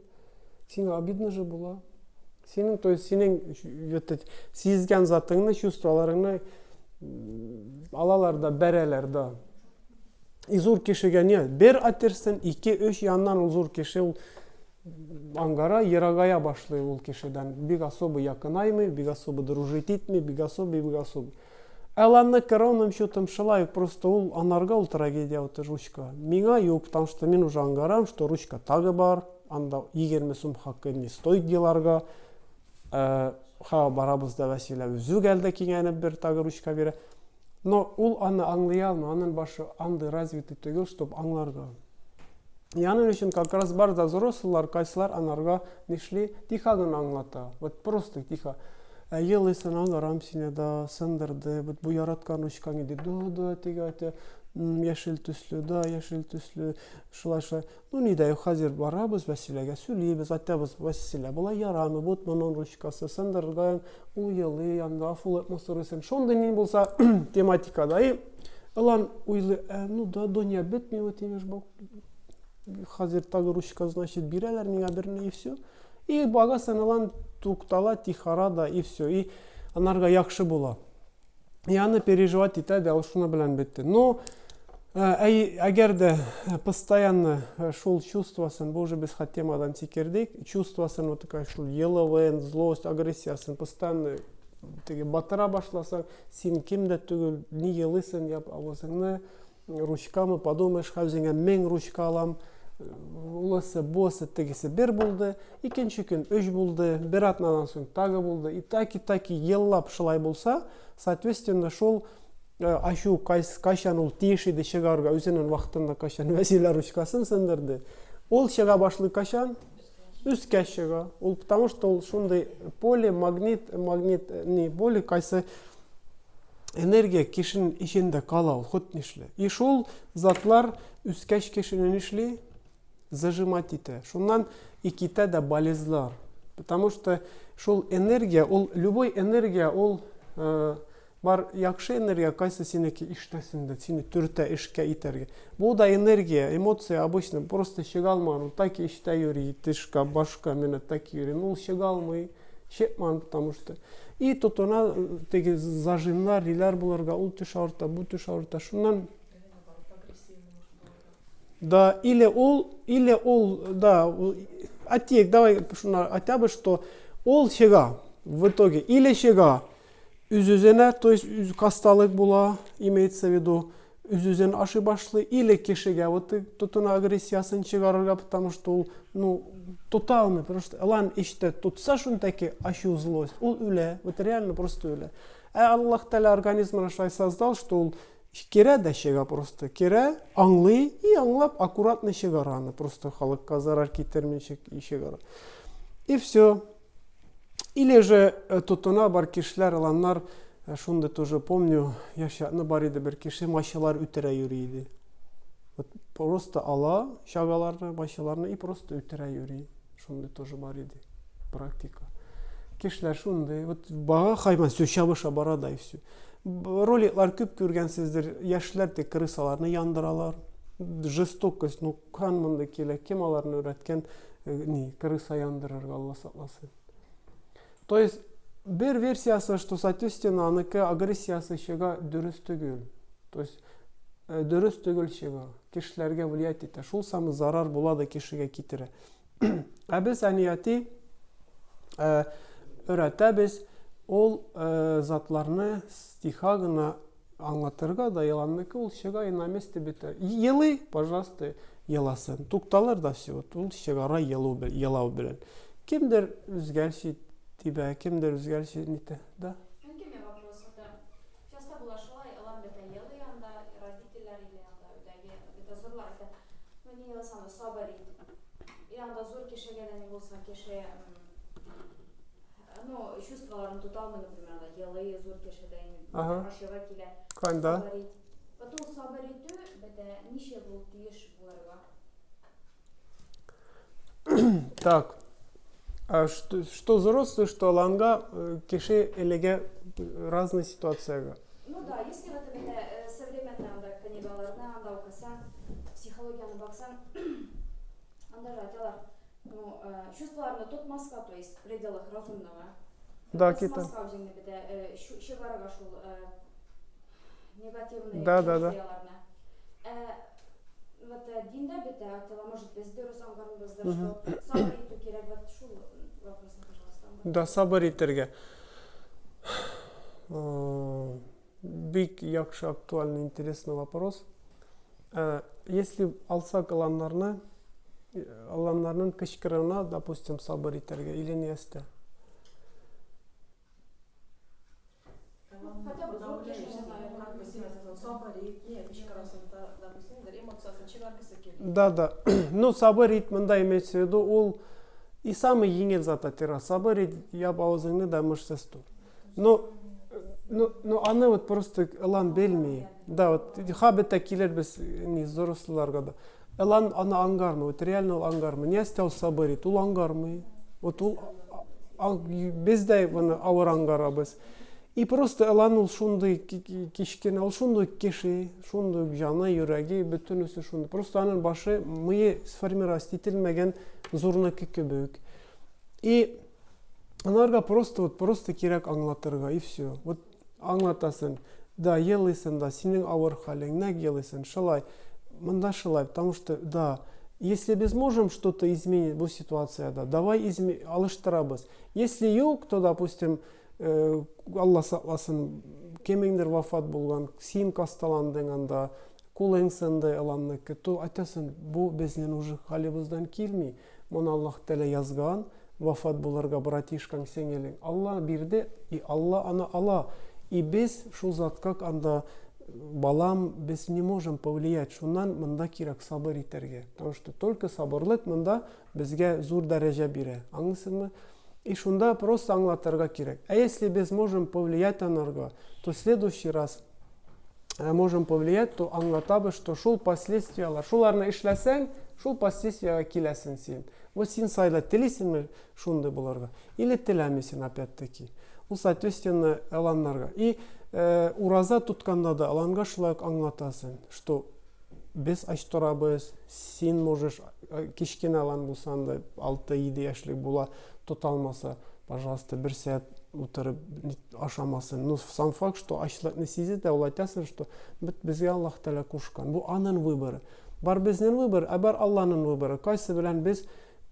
Сиңа обидно же була. Синең, то есть синең вот сизгән затыңны, чувстволарыңны алалар да, бәрәләр да. И зур кешегә не, бер атерсен, ике, өч яннан ул зур кеше ул ангара ерагая башлый ул кешедән. Бик особо якынаймый, бик особо дружить итми, бик особо, бик особо. Ә ровным счетом шулай, просто ул анарга ул трагедия вот ручка. Миңа юк, потому что мин уже ангарам, что ручка тагы бар, анда 20 сум хакы не стоит еларга. Э, ха барабыз да Вәсилә үзе гәлдә киңәнеп бер тагы ручка бирә. Но ул аны аңлый алмый, аның башы андый развитый түгел, чтобы аңларга. И аның өчен как раз бар да взрослылар, кайсылар анарга нишли, тихо гына аңлата. Вот просто тихо. Ә елыйсың, аңарам сине да, сындырды, вот бу яраткан ручкаң иде, да, да, теге әйтә, яшел төсле, да, яшел төсле, шулай, шулай. Ну, ни дә юк, хәзер барабыз, Вәсиләгә сөйлибез, айтабыз, Вәсилә, болай ярамый, вот моның ручкасы сындырган, ул елый, анда гафу итме сорыйсың. Шундый ни булса тематикада. И ылан уйлый, ә, ну да, дөнья бетми, вот имеш, бу хәзер тагы ручка, значит, бирәләр миңа берне, и все. И багасың, ылан туктала, тихара да, и все. И анарга яхшы була. И аны переживать итә дә, ул шуны белән бетте. Но әгәр дә постоянно шул чувствосын, бу уже без хат темадан сикердек, чувствосын вот такая шул елавын, злость, агрессиясын постоянно теге батыра башласаң, син кем дә түгел, ни елыйсың, яп авызыңны, ручкамы, подумаешь, үзеңә 1000 ручка алам, улысы, буысы, тегесе бер булды, икенче көн өч булды, бер атнадан соң тагы булды, и так, и так, еллап шулай булса, соответственно, шул ачу кайчан ул тиеш иде чыгарга, үзенең вакытында кайчан Вәсилә ручкасын сындырды, ул чыга башлый кайчан? Өскә чыга. Ул потому что ул шундый поле, магнит, магнит, не поле, кайсы. Энергия кешенең эчендә кала ул, хоть нишлә. И шул затлар үскәч кешене нишли? Зажимать итә. Шуннан и китә дә болезлар. Потому что шул энергия, ул любой энергия, ул э, бар яхшы энергия, кайсы синеке иштәсендә, сине төртә эшкә итәргә. Бу да энергия, эмоция обычно просто чыга алмаган, ул так эштә йөри, тышка, башка, менә так йөри. Ну, ул чыга алмый. Чыкман, потому что. И тотына э, теге зажимнар, ниләр булырга, ул төш авырта, бу төш авырта. Шуннан Да, или ул, или ул, да, әйтик, давай шуны әйтәбез, что ул чыга в итоге, или чыга үз-үзенә, то есть үз касталык була, имеется в виду, үз-үзен ашый башлый, или кешегә вот тотына агрессиясын чыгарырга, потому что ул, ну, тота алмый, потому что ылан эчтә тотса шунтаки ачу, злость, ул үлә, вот реально просто үлә. Ә Аллаһ Тәгалә организмын шулай создал, что ул керә дә чыга просто, керә, аңлый и аңлап аккуратно чыгара аны, просто халыкка зарар китермичә чыгара. И все. Или же э, тотына бар кешеләр, ыланнар, э, шундый тоже помню, яшь чакны бар иде бер кеше мачылар үтерә йөри иде. Вот просто ала чагаларны, мачыларны и просто үтерә йөри. Шундый тоже бар иде практика. Кешеләр шундый, вот бага хайван все чабыша бара да и все. Роликлар күп күргәнсездер, яшьләр тик крысаларны яндыралар. Жестокость, ну кан монда килә, кем аларны өйрәткән, э, ни, крыса яндырырга, Алла сакласын. То есть бер версиясы, что соответственно, аныкы агрессиясы чыга дөрес түгел. То есть э, дөрес түгел чыга. Кешеләргә влиять итә. Шул самый зарар була да кешегә китерә. Ә без әни әти э, өйрәтәбез ул э, затларны стиха гына аңлатырга да еланныкы ул чыга и на месте бетә. Елый, пожалуйста, еласын. Тукталыр да все, вот ул чыгара елу, елау белән. Кемдер үзгәрчә тибә, кемдер үзгәрчә нитә, да? Мөмкинме вопрос? Это часто була шулай, ылан бетә елый анда, родительләр или анда өйдәге бетә зурлар әйтә, ну не еласаң да сабыр ит. Или анда зур кешегә дә ни булса, кеше ну, чувстволарын тота алмый, например, анда елый, зур кеше дә инде ачыгы килә. Кайда? Сабыр ит. Потом сабыр итү бетә ничә бул тиеш булырга? Так. А что, что взрослый, что ланга, э, кеше элеге разный ситуациягә. Ну да, если вот это э, современный анда книгаларны анда укысаң, психологияны баксаң, анда же айталар, ну, э, чувстволарны тотмаска, то есть в пределах разумного. Да, кита. Кысмаска үзеңне бетә, чыгарырга шул негативный Да. Вот диндә бетә, айтыла, может, без дөрес аңгармыйбыздыр, что сабыр итү кирәк, вот шул вопросны, пожалуйста. Да, сабыр итәргә. Бик яхшы, актуальный, интересный вопрос. Если алсак ыланнарны, ыланнарның кычкырына, допустим, сабыр итәргә или не әстә? Да, да. Ну, сабыр ит монда имеется в виду, ул и самый еңел зат атира. Сабыр ит, яп авызыңны да мышцасы тор. Но, ну, ну, аны вот просто ылан белми. Да, вот хабетта килер без не взрослыларга да. Ылан аны аңгармый, вот реально ул аңгармый. Не ул сабыр ит, ул аңгармый. Вот ул без дә моны авыр аңгарабыз. И просто ылан ул шундый кечкенә, ул шундый кеше, шундый җаны, йөрәге, бөтенесе шундый. Просто аның башы, мые сформировать ителмәгән зурныкы кебек. И аларга просто вот просто кирәк аңлатырга, и все. Вот аңлатасың, да, елыйсың да, синең авыр хәлең, нәк елыйсың, шулай, монда шулай, потому что, да, если без можем что-то изменить бу ситуациядә, давай изме, алыштырабыз. Если юк, то, допустим, э, Алла сакласын, кемеңдер вафат булган, син касталандың анда, кулың сынды ыланныкы, то әйтәсең, бу безнең уже хәлебездән килми. Моны Аллаһ Тәгалә язган, вафат булырга братишкаң, сеңелең. Алла бирде, и Алла аны ала. И без шул затка анда балам, без не можем повлиять. Шуннан монда кирәк сабыр итәргә. Потому что только сабырлык монда безгә зур дәрәҗә бирә. Аңлыйсыңмы? И шунда просто аңлатырга кирәк. А если без можем повлиять анарга, то в следующий раз можем повлиять, то аңлатабыз, что шул последствиялар, шуларны эшләсәң, шул последствиягә киләсең син. Вот син сайла, телисеңме шундый булырга или теләмисең, опять-таки. Ул, соответственно, аланнарга. И ураза тотканда да аланга шулай ук аңлатасың, что без ач торабыз, син можешь, кечкенә алан булсаң да, 6-7 яшьлек була, тота алмаса, пожалуйста, бер сәгать утырып ашамасын. Но сам факт, что ачлыкны сизә дә, ул әйтәсең, что бит безгә Аллаһ Тәгалә кушкан. Бу аның выборы. Бар безнең выбор, ә бар Алланың выборы. Кайсы белән без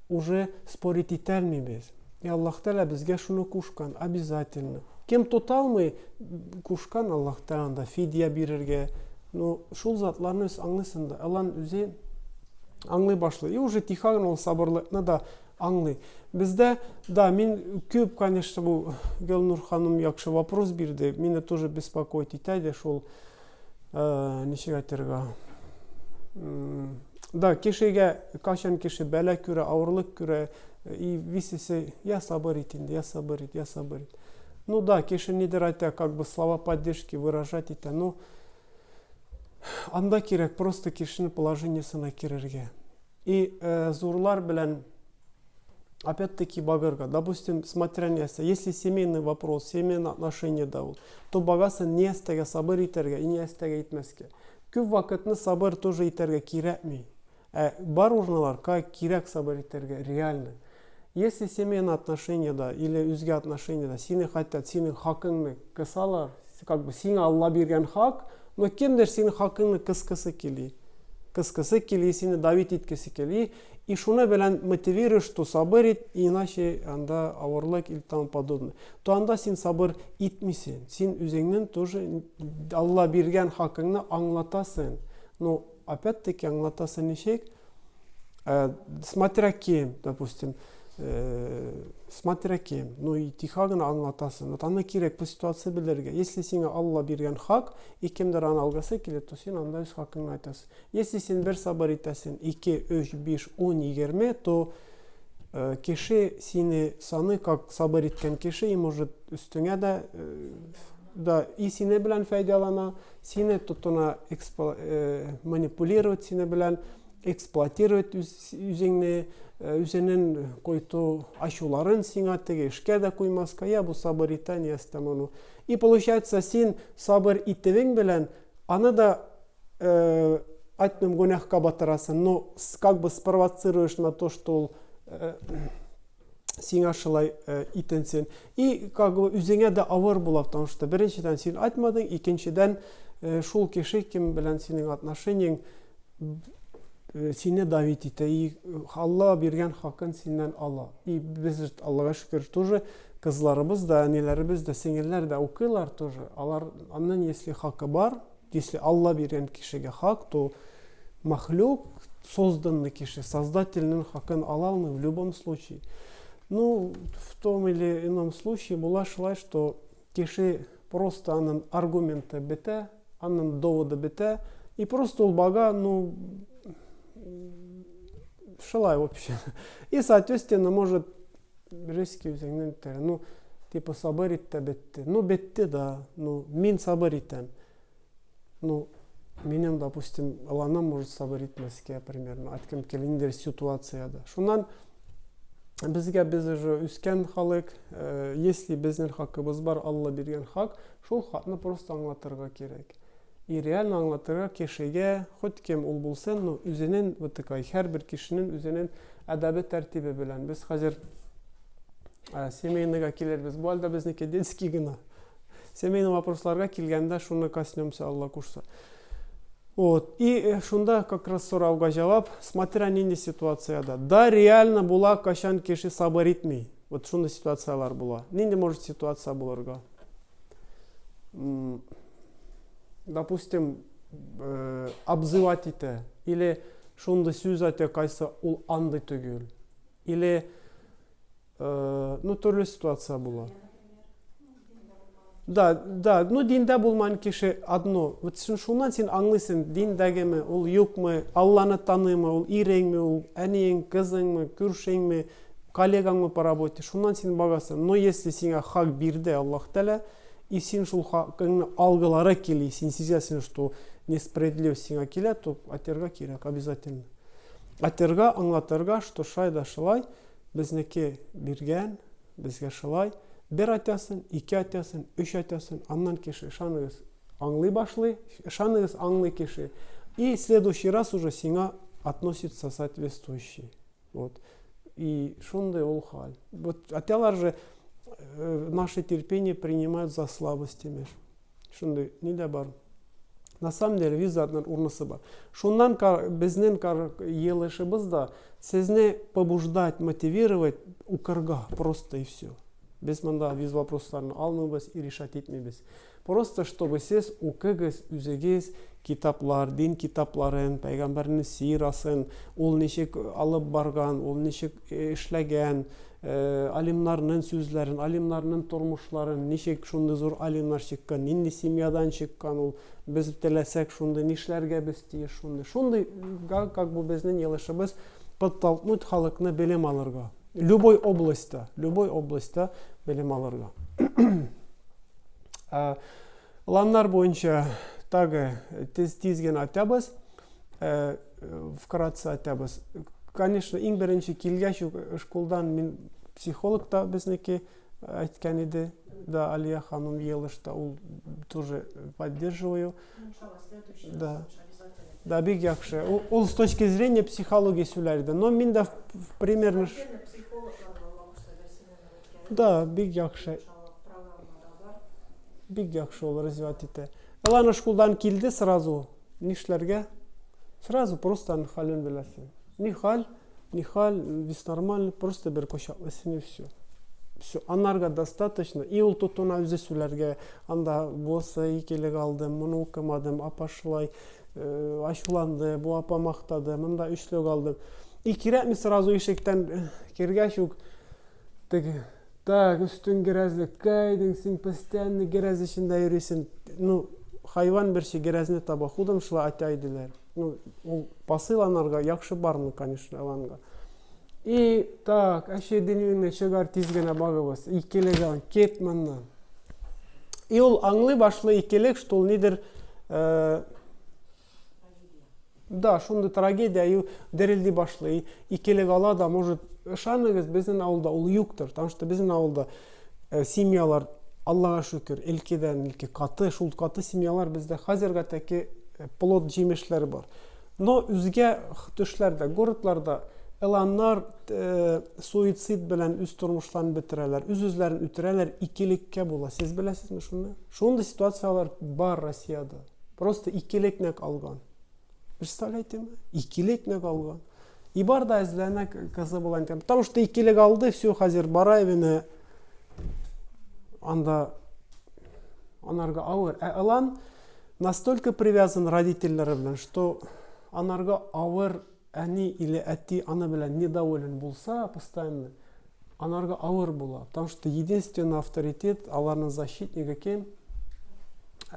уже спорить итә алмыйбыз. И Аллаһ Тәгалә безгә шуны кушкан, обязательно. Кем тота алмый, кушкан Аллаһ Тәгалә анда фидия бирергә. Ну, шул затларны үз аңлыйсың да, Аллаһ үзе аңлый башлый. И уже тихо гына ул сабырлыкны да аңлый. Бездә, да, мин күп, конечно, бу Гөлнур ханым яхшы вопрос бирде. Мине тоже беспокоить итә иде шул ничек әйтергә. Да, кешегә кайчан кеше бәла күрә, авырлык күрә, и висесе, я сабыр ит инде, я сабыр ит, я сабыр ит. Ну да, кеше нидер әйтә, как бы слова поддержки выражать итә, но анда кирәк просто кешенең положениесына керергә. И зурлар белән опять-таки багырга. Допустим, смотря нәрсә, если семейный вопрос, семейный отношение да ул, то багасы нәрсәгә сабыр итәргә и нәрсәгә итмәскә. Күп вакытны сабыр тоже итәргә кирәкми. Ә бар урыннар, как кирәк сабыр итәргә, реально. Если семейный отношениеда или үзгә отношениеда сине хотят, синең хакыңны кысалар, как бы сиңа Алла биргән хак, но кемдер синең хакыңны кыскысы кили. Кыскысы кили, сине давить иткесе кили. И шуны белән мотивируешь, что сабыр ит, иначе анда авырлык или тому подобное. То анда син сабыр итмисең. Син үзеңнең тоже Алла биргән хакыңны аңлатасың. Но опять-таки аңлатасың ничек? Смотря кем, допустим, смотря кем. Ну и тихо гына аңлатасың. Вот аны кирәк бу ситуация белергә. Если сиңа Алла биргән хак, и кемдер аны алгысы килә, то син анда үз хакыңны айтасың. Если син бер сабыр итәсең, 2, 3, 5, 10, 20, то кеше сине саный как сабыр иткән кеше и может өстеңә дә да и сине белән файдалана, сине тотына манипулировать сине белән, эксплуатировать үзеңне, үзенең кайту ачуларын сиңа теге эшкә дә куймаска, я бу сабыр итә, не мону. И получается, син сабыр итүең белән аны да әйтмим гөнаһка батырасың, но как бы спровоцируешь на то, что ул сиңа шулай итенсен. И как бы үзеңә дә авыр була, потому что беренчедән син айтмадың, икенчедән шул кеше кем белән синең отношениең сине давить итә, и Алла биргән хакын синнән ала. И без Аллага шөкер тоже кызларыбыз да, әниләребез дә, сеңелләр дә укыйлар тоже. Алар аннан если хакы бар, если Алла биргән кешегә хак, то махлюк, созданный кеше, создательның хакын ала алмый в любом случае. Ну, в том или ином случае була шулай, что кеше просто аның аргументы бетә, аның доводы бетә, и просто ул бага, ну, шулай вообще. И, соответственно, может резкий үзеңнең теге, ну, типа сабыр ит тә бетте. Ну, бетте, да, ну, мин сабыр итәм. Ну, минем, допустим, ыланым может сабыр итмәскә, примерно, әйткем килә, ниндидер ситуациядә. Шуннан безгә без уже үскән халык, если безнең хакыбыз бар, Алла биргән хак, шул хакны просто аңлатырга кирәк. И реально аңлатырга кешегә, хоть кем ул булсын, но үзенең вот такая, һәрбер кешенең үзенең әдәбе тәртибе белән. Без хәзер семейныйга килербез. Бу әлдә безнеке детский гына. Семейный вопросларга килгәндә шуны коснемся, Алла кушса. Вот. И шунда как раз сорауга җавап, смотря нинди ситуациядә. Да, реально була, кайчан кеше сабыр итми. Вот шундый ситуацияләр була. Нинди может ситуация булырга? Допустим, обзывать итә или шундый сүз әйтә, кайсы ул андый түгел. Или ну, төрле ситуация була. Да, да, ну диндә булмаган кеше одно. Вот син шуннан син аңлыйсың, диндәгеме, ул юкмы, Алланы таныймы, ул иреңме, ул әниең, кызыңмы, күршеңме. Коллегаңмы по работе, шуннан син багасың. Но если сиңа хак бирде Аллаһ Тәгалә, и син шул хакыңны алгылары кили, син сизәсең, что несправедливость сиңа килә, то атырга кирәк обязательно. Атырга, аңлатырга, что шулай да шулай, безнеке биргән, безгә шулай, бер атясын, ике атясын, өч атясын, аннан кеше, ышаныгыз, аңлый башлый, ышаныгыз, аңлый кеше. И следующий раз уже сиңа относится соответствующий. Вот. И шундый ул хәл. Вот атялар же наше терпение принимают за слабость, имеш. Шундый ни дә бар. На самом деле визаның урнысы бар. Шуннан безнең елышыбыз да сезне побуждать, мотивировать укырга просто и все. Без монда виз вопросларын алмыйбыз и решать итмибез. Просто чтобы сез укыгыз үзегез китаплар, дин китапларын, пәйгамбәрнең сирасын, ул ничек алып барган, ул ничек эшләгән, алимнарның сүзләрен, алимнарның тормышларын, ничек шундый зур алимнар чыккан, нинди семьядан чыккан ул, без теләсәк шундый нишләргә без тиеш шундый. Шундый как бы безнең елышыбыз подтолкнуть халыкны белем алырга. Любой областьта, любой областьта белем алырга. Планнар буенча тагы тиз-тиз генә атабыз. Вкратце атабыз. Конечно, иң беренче килгәч үк школдан мин психолог та безнеке әйткән иде. Да, Алия ханым елышта ул тоже поддерживаю. Да. Да, бик яхшы. Ул, ул с точки зрения психологии сөйләр иде. Но мин дә примерно... Да, бик яхшы. Бик яхшы ул развивать итә. Алана школдан килде сразу. Нишләргә? Сразу просто аның хәлен беләсең. Ни хәл, ни хәл, весь нормально, просто бер кочаклыйсың и все. Все, анарга достаточно. И ул тотына үзе сөйләргә. Анда бусы икелек алдым, моны укымадым, апа шулай э, ачуланды, бу апа мактады, монда өчлек алдым. И кирәкми сразу ишектән э, кергәч үк теге Так, өстең грязлы, кайдың син постоянно грязь эчендә йөрисең. Ну, хайван берче грязьне таба, худым шулай атя иделәр. Ну, ул посыл анарга яхшы бармы, конечно, аланга. И так, әше динеңне чыгар тиз генә багыбыз. Икелек алан, кет моннан. И ул аңлый башлый икелек, что ул нидер э, Да, шундый трагедия, и дерелди башлый. Икелек ала да, может, ышаныгыз, безнең авылда ул юктыр, потому что безнең авылда э, семьялар, Аллага шөкер, элкедән элке каты, шул каты семьялар бездә хәзергә тәки э, плод җимешләр бар. Но үзгә төшләрдә, городларда эланнар э, суицид белән үз тормышларын бетерәләр, үз-үзләрен үтерәләр, икелеккә була. Сез беләсезме шуны? Шундый ситуацияләр бар Россиядә. Просто икелек нәк алган. Представляете ме? Икелек нәк алган. И бар да эзләнә кызы була икән. Потому что икелек алды, все, хәзер бара эвенә. Анда анарга авыр. Ә ылан настолько привязан родительләре белән, что анарга авыр әни или әти аны белән недоволен булса постоянно, анарга авыр була. Потому что единственный авторитет, аларның защитнигы кем?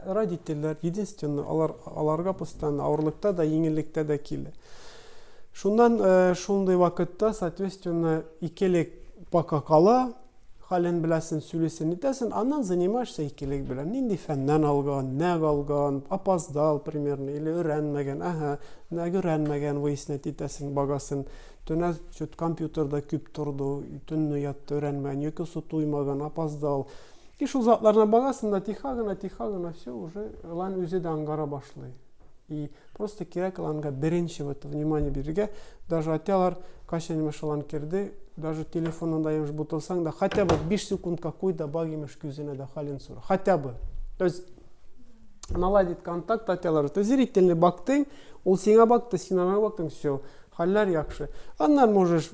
Родительләр, единственный, алар, аларга постоянно авырлыкта да, еңеллектә дә килә. Шуннан э, шундый вакытта, соответственно, икелек пока кала, хәлен беләсен, сөйлисен, нитәсен, аннан занимаешься икелек белән. Нинди фәннән алган, нәг алган, опоздал примерно, или өйрәнмәгән, ага, нәг өйрәнмәгән, выяснять итәсең багасын. Төнә чут компьютерда күп торды, төнне ятты, өйрәнмәгән, йокысы туймаган, опоздал. И шул затларына багасың да тиха гына, тиха гына, все, уже ылан үзе дә аңгара башлый. И просто кирәк ыланга беренче вот внимание бирергә. Даже атялар, кайчан имеш ылан керде, даже телефонында имеш бутылсаң да, хотя бы 5 секундка куй да баг имеш күзенә дә хәлен сора. Хотя бы. То есть наладить контакт атялар. То есть зрительный бактың, ул сиңа бакты, син аңа бактың, все. Хәлләр яхшы. Аннан можешь,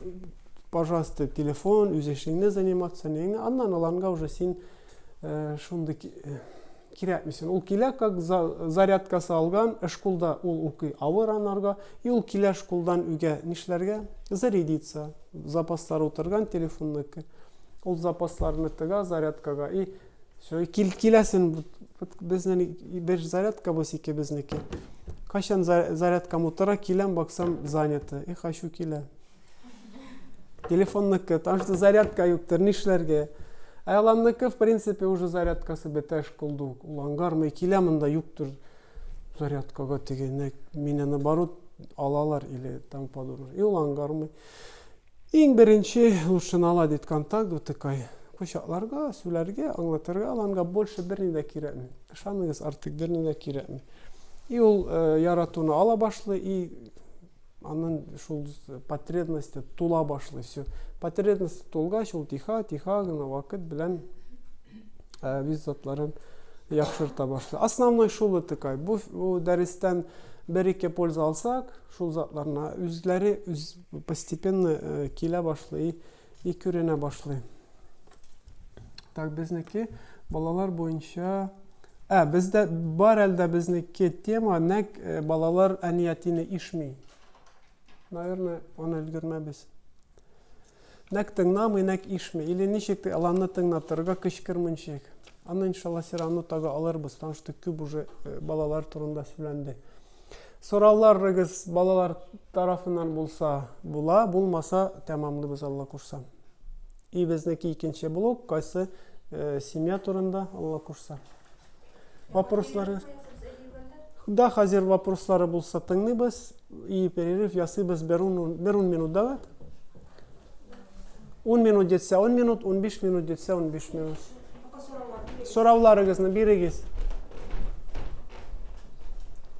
пожалуйста, телефон, үз эшеңне заниматься, неңне. Аннан аланга уже син э, шундый э, кирәкмисең. Ул килә, как за, зарядкасы алган, школда ул укый авыр анарга, и ул килә школдан өйгә нишләргә? Зарядиться. Запаслар утырган телефонныкы. Ул запасларны тыга зарядкага и все, кил, киләсен, безнең бер зарядка бу икебезнеке. Кайчан зарядкам утыра, киләм, баксам, занято. И хочу килә. Телефонныкы, потому что зарядка юктыр, нишләргә? Ә еланныкы, в принципе, уже зарядкасы бетә школда ук. Ул аңгармый, килә монда юктыр зарядкага теге, мине наоборот алалар или там подобное. И ул аңгармый. Иң беренче лучше наладить контакт вот такой. Кочакларга, сүләргә, аңлатырга, аланга больше берни дә кирәкми. Ышаныгыз, артык берни дә кирәкми. И ул э, яратуны ала башлый, и анын шул потребности тула башлый. Все. Потребность тулгач, ул тиха, тиха гына вакыт белән э, виз затларын яхшырта башлый. Основной шул такой. Бу, бу дәрестән бер-ике польза алсак, шул затларына үзләре үз постепенно э, килә башлый и күренә башлый. Так, безнеке балалар буенча Ә, бездә бар әлдә безнеке тема, нәк э, балалар әниятине ишми. Наверное, аны өлгермәбез. Нәк тыңнамый, нәк ишми. Или ничек аланны тыңнатырга кычкырмынчык. Аны иншалла все равно тагы алырбыз, потому что күп уже э, балалар турында сөйләнде. Сорауларыгыз балалар тарафыннан булса була, булмаса тәмамлыйбыз Алла кушса. И безнеке икенче блок, кайсы э, семья турында Алла кушса. Вопрослары. Да, хәзер вопрослары булса тыңлыйбыз и перерыв ясыйбыз бер ун, бер ун минут, давай. 10 минут җитсә 10 минут, 15 минут җитсә 15 минут. Сорауларыгызны бирегез.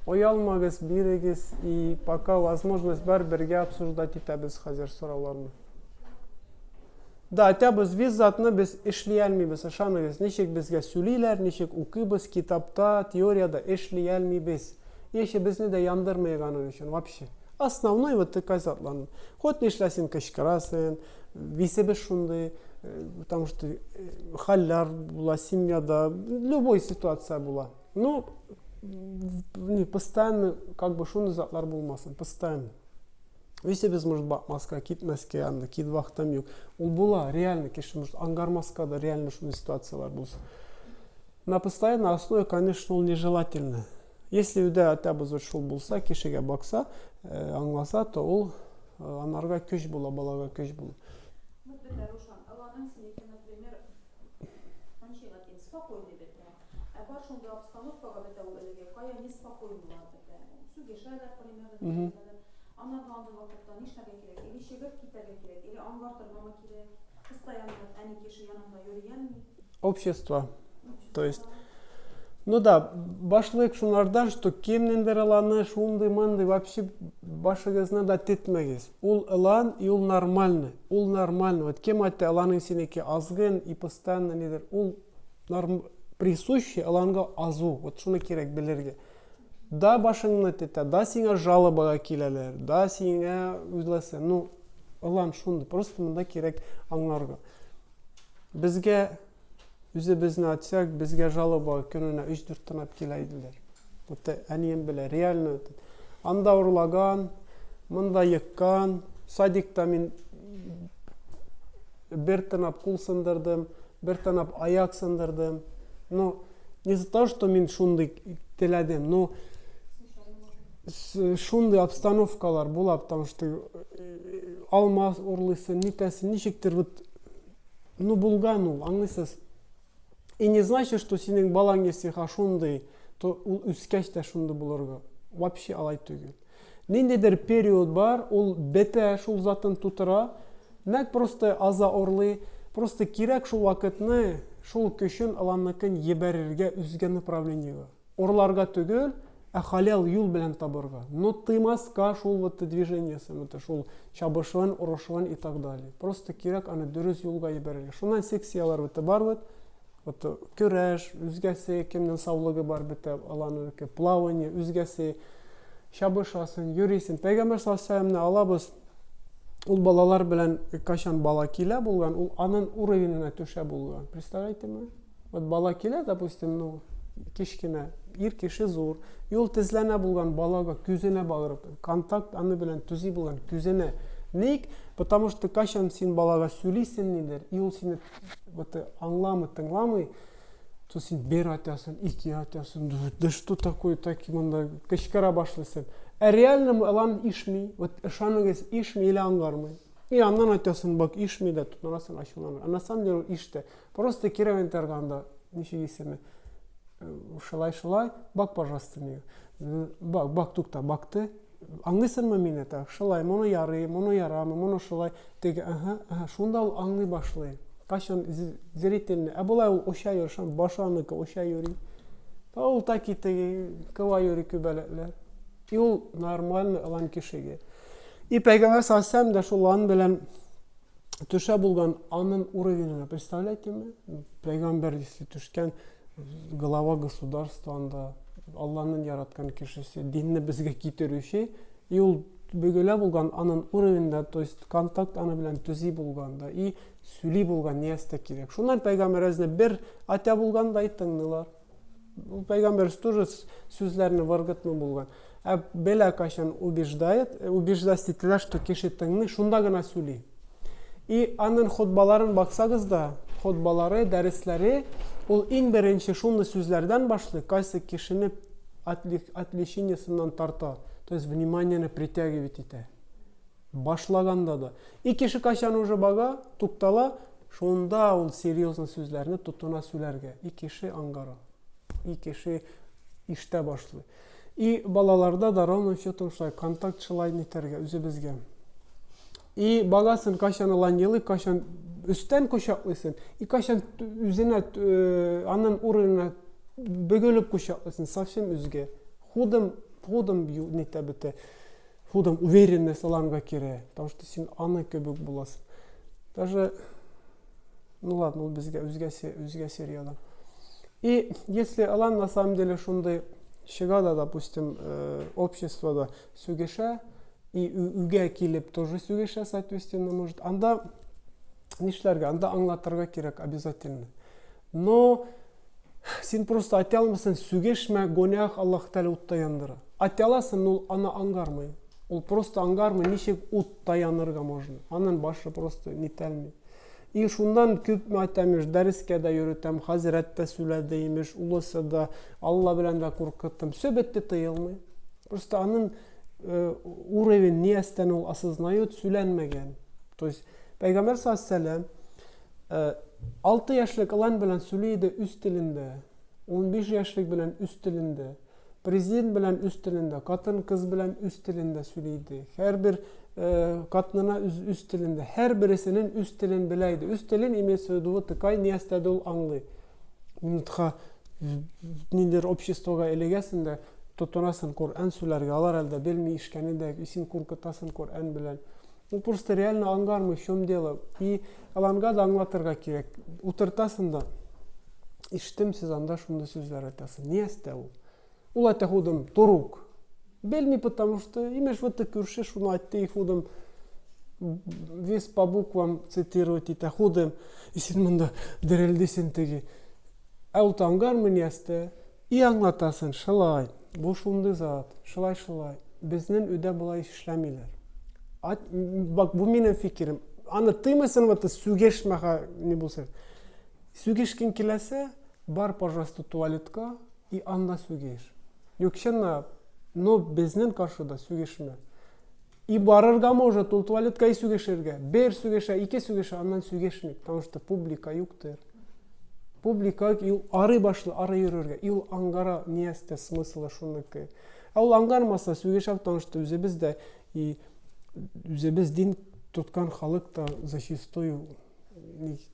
Оялмагыз, бирегез и пока возможность бар бергә обсуждать итәбез хәзер сорауларны. Да, әйтәбез, виз затны без эшли алмыйбыз, ышаныгыз, ничек безгә сөйлиләр, ничек укыйбыз китапта, теориядә эшли алмыйбыз. Яше безне дә яндырмыйк аның өчен вообще. Основной вот такая затларны. Хоть нишләсен, кычкырасың, висебез шундый, э, потому что э, хәлләр була семьяда, любой ситуация була. Но не постоянно как бы шундый затлар булмасын, постоянно. Висебез может бакмаска, китмәскә, анда кит вакытым юк. Ул була, реально кеше может аңгармаска да реально шундый ситуацияләр булса. На постоянной основе, конечно, ул нежелательно. Если өйдә әтәбез вот шул булса, кешегә бакса, э, аңласа, то ул э, анарга көч була, балага көч була. Вот бетә, Рушан, аланың синеке, например, ничек әйтим, спокойный бетә. Ә бар шундый обстановкага бетә ул элеге, кая неспокойныйлар бетә. Сүгешәләр, примерно, Анарга андый вакытта нишләргә кирәк? Или чыгып китәргә кирәк, или аңлатыргамы кирәк? Постоянно әни кеше янында йөри алмый. Общество. То есть, ну да, башлык шунардан, что кемнеңдер ыланы шундый мындый вообще башыгызны да тетмәгез. Ул ылан и ул нормальный. Ул нормальный. Вот кем әйтте, ыланың синеке азгын и постоянно нидер. Ул норм присущий ыланга азу. Вот шуны кирәк белергә. Да башыңны тетә, да сиңа жалобага киләләр, да сиңа үзләсә. Ну, ылан шундый. Просто монда кирәк аңларга. Безгә үзебезне атсак, безгә жалоба көненә 3-4 тонап килә иделәр. Вот әнием белә, реально. Анда урлаган, монда еккан, садикта мин бер тынап кул сындырдым, бер тынап аяк сындырдым. Ну, не за то, что мин шундый теләдем, но шундый обстановкалар була, потому что э, алмаз урлыйсың, нитәсең, ничектер вот ну булган ул, аңлыйсыз. И не значит, что синең балаң если шундый, то ул үскәч тә шундый булырга. Вообще алай түгел. Ниндидер период бар, ул бетә, шул затын тутыра. Нәк просто аза урлый, просто кирәк шул вакытны, шул көчен аланныкын ебәрергә үзгә направлениегә. Урларга түгел, ә халял юл белән табырга. Но тыймаска шул вот движениесен, это шул чабышуын, орышуын и так далее. Просто кирәк аны дөрес юлга ебәрергә. Шуннан секцияләр бетә бар бит. Вот көрәш, үзгәсе, кемнең саулыгы бар бетә, аланыкы, плавание, үзгәсе, чабышасың, йөрисең. Пәйгамбәр саллаллаху алабыз. Ул балалар белән кайчан бала килә булган, ул анын уровенена төшә булган. Представляете ме? Вот бала килә, допустим, ну, кечкенә, ир кеше зур. И ул тезләнә булган балага күзенә багырып, контакт аны белән төзи булган күзенә. Ник? Потому что кайчан син балага сөйлисең нидер, и ул сине вот аңламый, тыңламый, то син бер атасың, ике атасың, да что такое, так монда кычкыра башлыйсың. Ә реально ылан ишми, вот ышаныгыз, ишми или аңгармый. И аннан айтасың, бак, ишми дә, тотынасың ачуланыр. А на самом деле ул иште. Просто кирәк интәргә анда, ничек исеме, шулай, шулай, бак, пожалуйста, миңа. Бак, бак, тукта, бакты. Аңлыйсыңмы мине так? Шулай, моны ярый, моны ярамый, моны шулай. Теге, ага, ага, шунда ул аңлый башлый. Кайчан зрительный, ә болай ул оча йөри, шул башы аныкы оча йөри. Та ул так и теге кыла йөри күбәләкләр. И ул нормальный ылан кешегә. И пәйгамбәр саллаллаху дә шул ан белән төшә булган анын уровенена, представляете ме? Пәйгамбәр если төшкән глава государства анда, Алланың яраткан кешесе, динне безгә китерүче, и ул бөгелә булган анын уровеньда, то есть контакт аны белән төзи булган да, и сөйли булган ниястә кирәк. Шуннан пәйгамбәребезне бер атя булган да и тыңлыйлар. Ул пәйгамбәребез тоже сүзләрне выргытмый булган. Ә белә кайчан убеждает, убеждать ителә, что кеше тыңлый, шунда гына сөйли. И анын хотбаларын баксагыз да, хотбалары, дәресләре, ул иң беренче шундый сүзләрдән башлый, кайсы кешене отвлечениесыннан тарта, то есть вниманиене притягивать итә. Башлаганда да. И кеше кайчан уже бага, туктала, шунда ул серьезный сүзләрне тотына сүләргә. И кеше аңгара. И кеше иштә башлый. И балаларда да ровно счетом шулай, контакт шулай нитәргә үзебезгә. И баласын кайчан алан елый, кайчан өстән кочаклыйсын, и кайчан үзенә анын урынына бөгелеп кочаклыйсын, совсем үзгә. Худым, худым нитә бетә. Худым уверенность аланга кирә, потому что син аны кебек буласың. Даже, ну ладно, ул безгә үзгә, үзгә сериядан. И если алан на самом деле шундый чыга да, допустим, обществода сүгешә, и үгә килеп тоже сүгешә, соответственно, может, анда нишләргә, анда аңлатырга кирәк обязательно. Но син просто айта алмыйсың, сүгешмә, гонях, Аллаһ Тәгалә утта яндыра. Айта аласың, но ул аны аңгармый. Ул просто аңгармый, ничек утта янырга можно. Анын башы просто нитәлми. И шуннан күпме айтам, имеш, дәрескә дә йөрөтәм, хәзрәт тә сөйләде, имеш, улысы да, Алла белән дә куркыттым. Все бетте, тыелмый. Просто анын уровень ни әстән ул осознает, сөйләнмәгән. То есть, Пәйгамбәр саллаллаху алейһи вәсәлләм 6 яшьлек ылан белән сөйли иде үз телендә, 15 яшьлек белән үз телендә, президент белән үз телендә, катын-кыз белән үз телендә сөйли иде. Һәрбер катынына үз, үз телендә, һәрбересенең үз телен белә иде. Үз телен имеется в виду, тыкай ни әстәде ул аңлый. Минутка ниндидер обществога эләгәсең дә, тотынасың Коръән сөйләргә, алар әлдә белми ишкәне дә, син куркытасың Коръән белән. Ул просто реально аңгармый, в чем дело. И аланга да аңлатырга кирәк. Утыртасың да, ишеттем, сез анда шундый сүзләр айтасың. Ни әстә ул? Ул әйтә худым, торук. Белми, потому что, имеш, вот ты күрше шуны айтты, и худым весь по буквам цитировать итә худым. И син монда дерелдисең теге. Ә ул аңгармый ни әстә? И аңлатасың, шылай, бу шундый зат, шылай-шылай. Безнен өйдә болай эшләмиләр. Ат, бак, бу минем фикерем. Аны тыймыйсың, вот сүгешмәгә не булса. Сүгешкең киләсә, бар, пожалуйста, туалетка и анда сүгеш. Юк, чынлап, но безнең каршыда сүгешмә. И барырга может ул туалетка и сүгешергә. Бер сүгешә, ике сүгешә, аннан сүгешми, потому что публика юктыр. Публика юк, и ул арый башлый, ары йөрергә. И ул аңгара ниястә смыслы шуныкы. Ә ул аңгармаса сүгешә, потому что үзебез дә и үзебез дин тоткан халык та зачастую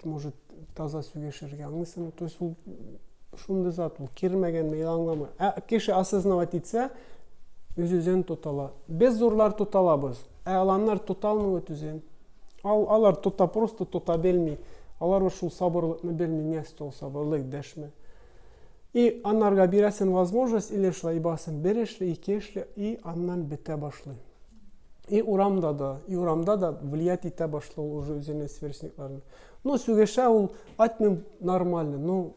может таза сүгешергә, аңлыйсыңмы? То есть ул шундый зат, ул кермәгәнме или аңламый. Ә кеше осознавать итсә, үз-үзен тотала. Без зурлар тоталабыз, ә аланнар тота алмый бит үзен. Ал, алар тота, просто тота белми. Алар шул сабырлыкны белми, нәрсә ул сабырлык, дәшмә. И аннарга бирәсең возможность, или шулай басын бер эшли, ике эшли, и аннан бетә башлый. И урамда да, и урамда да влиять итә башлый ул уже үзенең сверстникларына. Ну, сүгешә ул, айтмыйм, нормально, но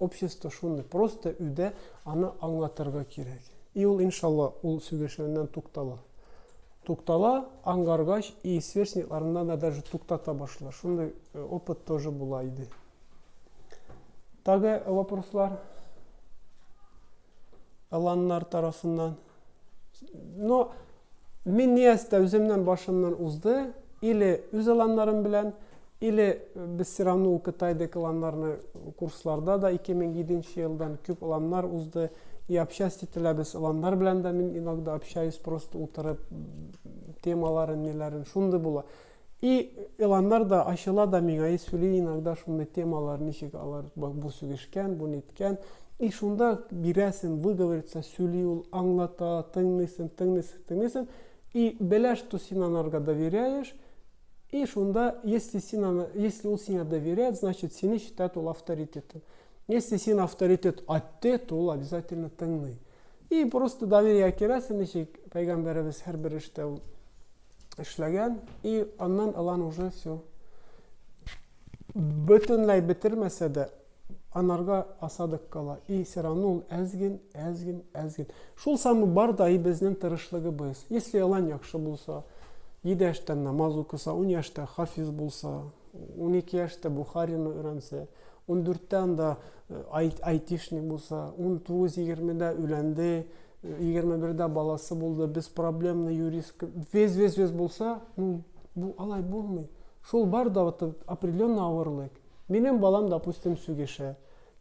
общество шундый, просто өйдә аны аңлатырга кирәк. И ул, иншалла, ул сүгешүеннән туктала. Туктала, аңгаргач, и сверстникларыннан да даже туктата башлый. Шундый опыт тоже була иде. Тагы вопрослар? Аланнар тарафыннан. Но мин ни әстә үземнән башымнан узды. Или үз ыланнарым белән, или без все равно укыта идек ыланнарны курсларда да 2007 елдан күп ыланнар узды. И общаться ителәбез ыланнар белән дә мин иногда общаюсь, просто утырып темаларын, ниләрен, шундый була. И ыланнар да ачыла да миңа и сөйли иногда шундый темалар, ничек алар бу сүгешкән, бу ниткән. И шунда бирәсең, выговориться, сөйли ул, аңлата, тыңлыйсың, тыңлыйсың, тыңлыйсың. И белә, что син анарга доверяешь, и шунда, если син аны, если ул сиңа доверяет, значит, сине считает ул авторитетом. Если син авторитет атте, то ул обязательно тыңлый. И просто доверие керәсең, ничек пәйгамбәребез һәрбер эштә ул эшләгән, и аннан алан уже все. Бөтенләй бетермәсә дә, анарга осадок кала. И все равно ул әзген, әзген, әзген. Шул самы бар да и безнең тырышлыгыбыз. Если алан яхшы булса, 7 яшьтә намаз укыса, 10 яшьтә хафиз булса, 12 яшьтә Бухарины өйрәнсә, 14-тә анда айтишник булса, 19-20-дә өйләнде, 21-дә баласы булды, без проблемный юрист, вез-вез-вез булса, ну, бу алай булмый. Шул бар да вот определенный авырлык. Минем балам, допустим, сүгешә.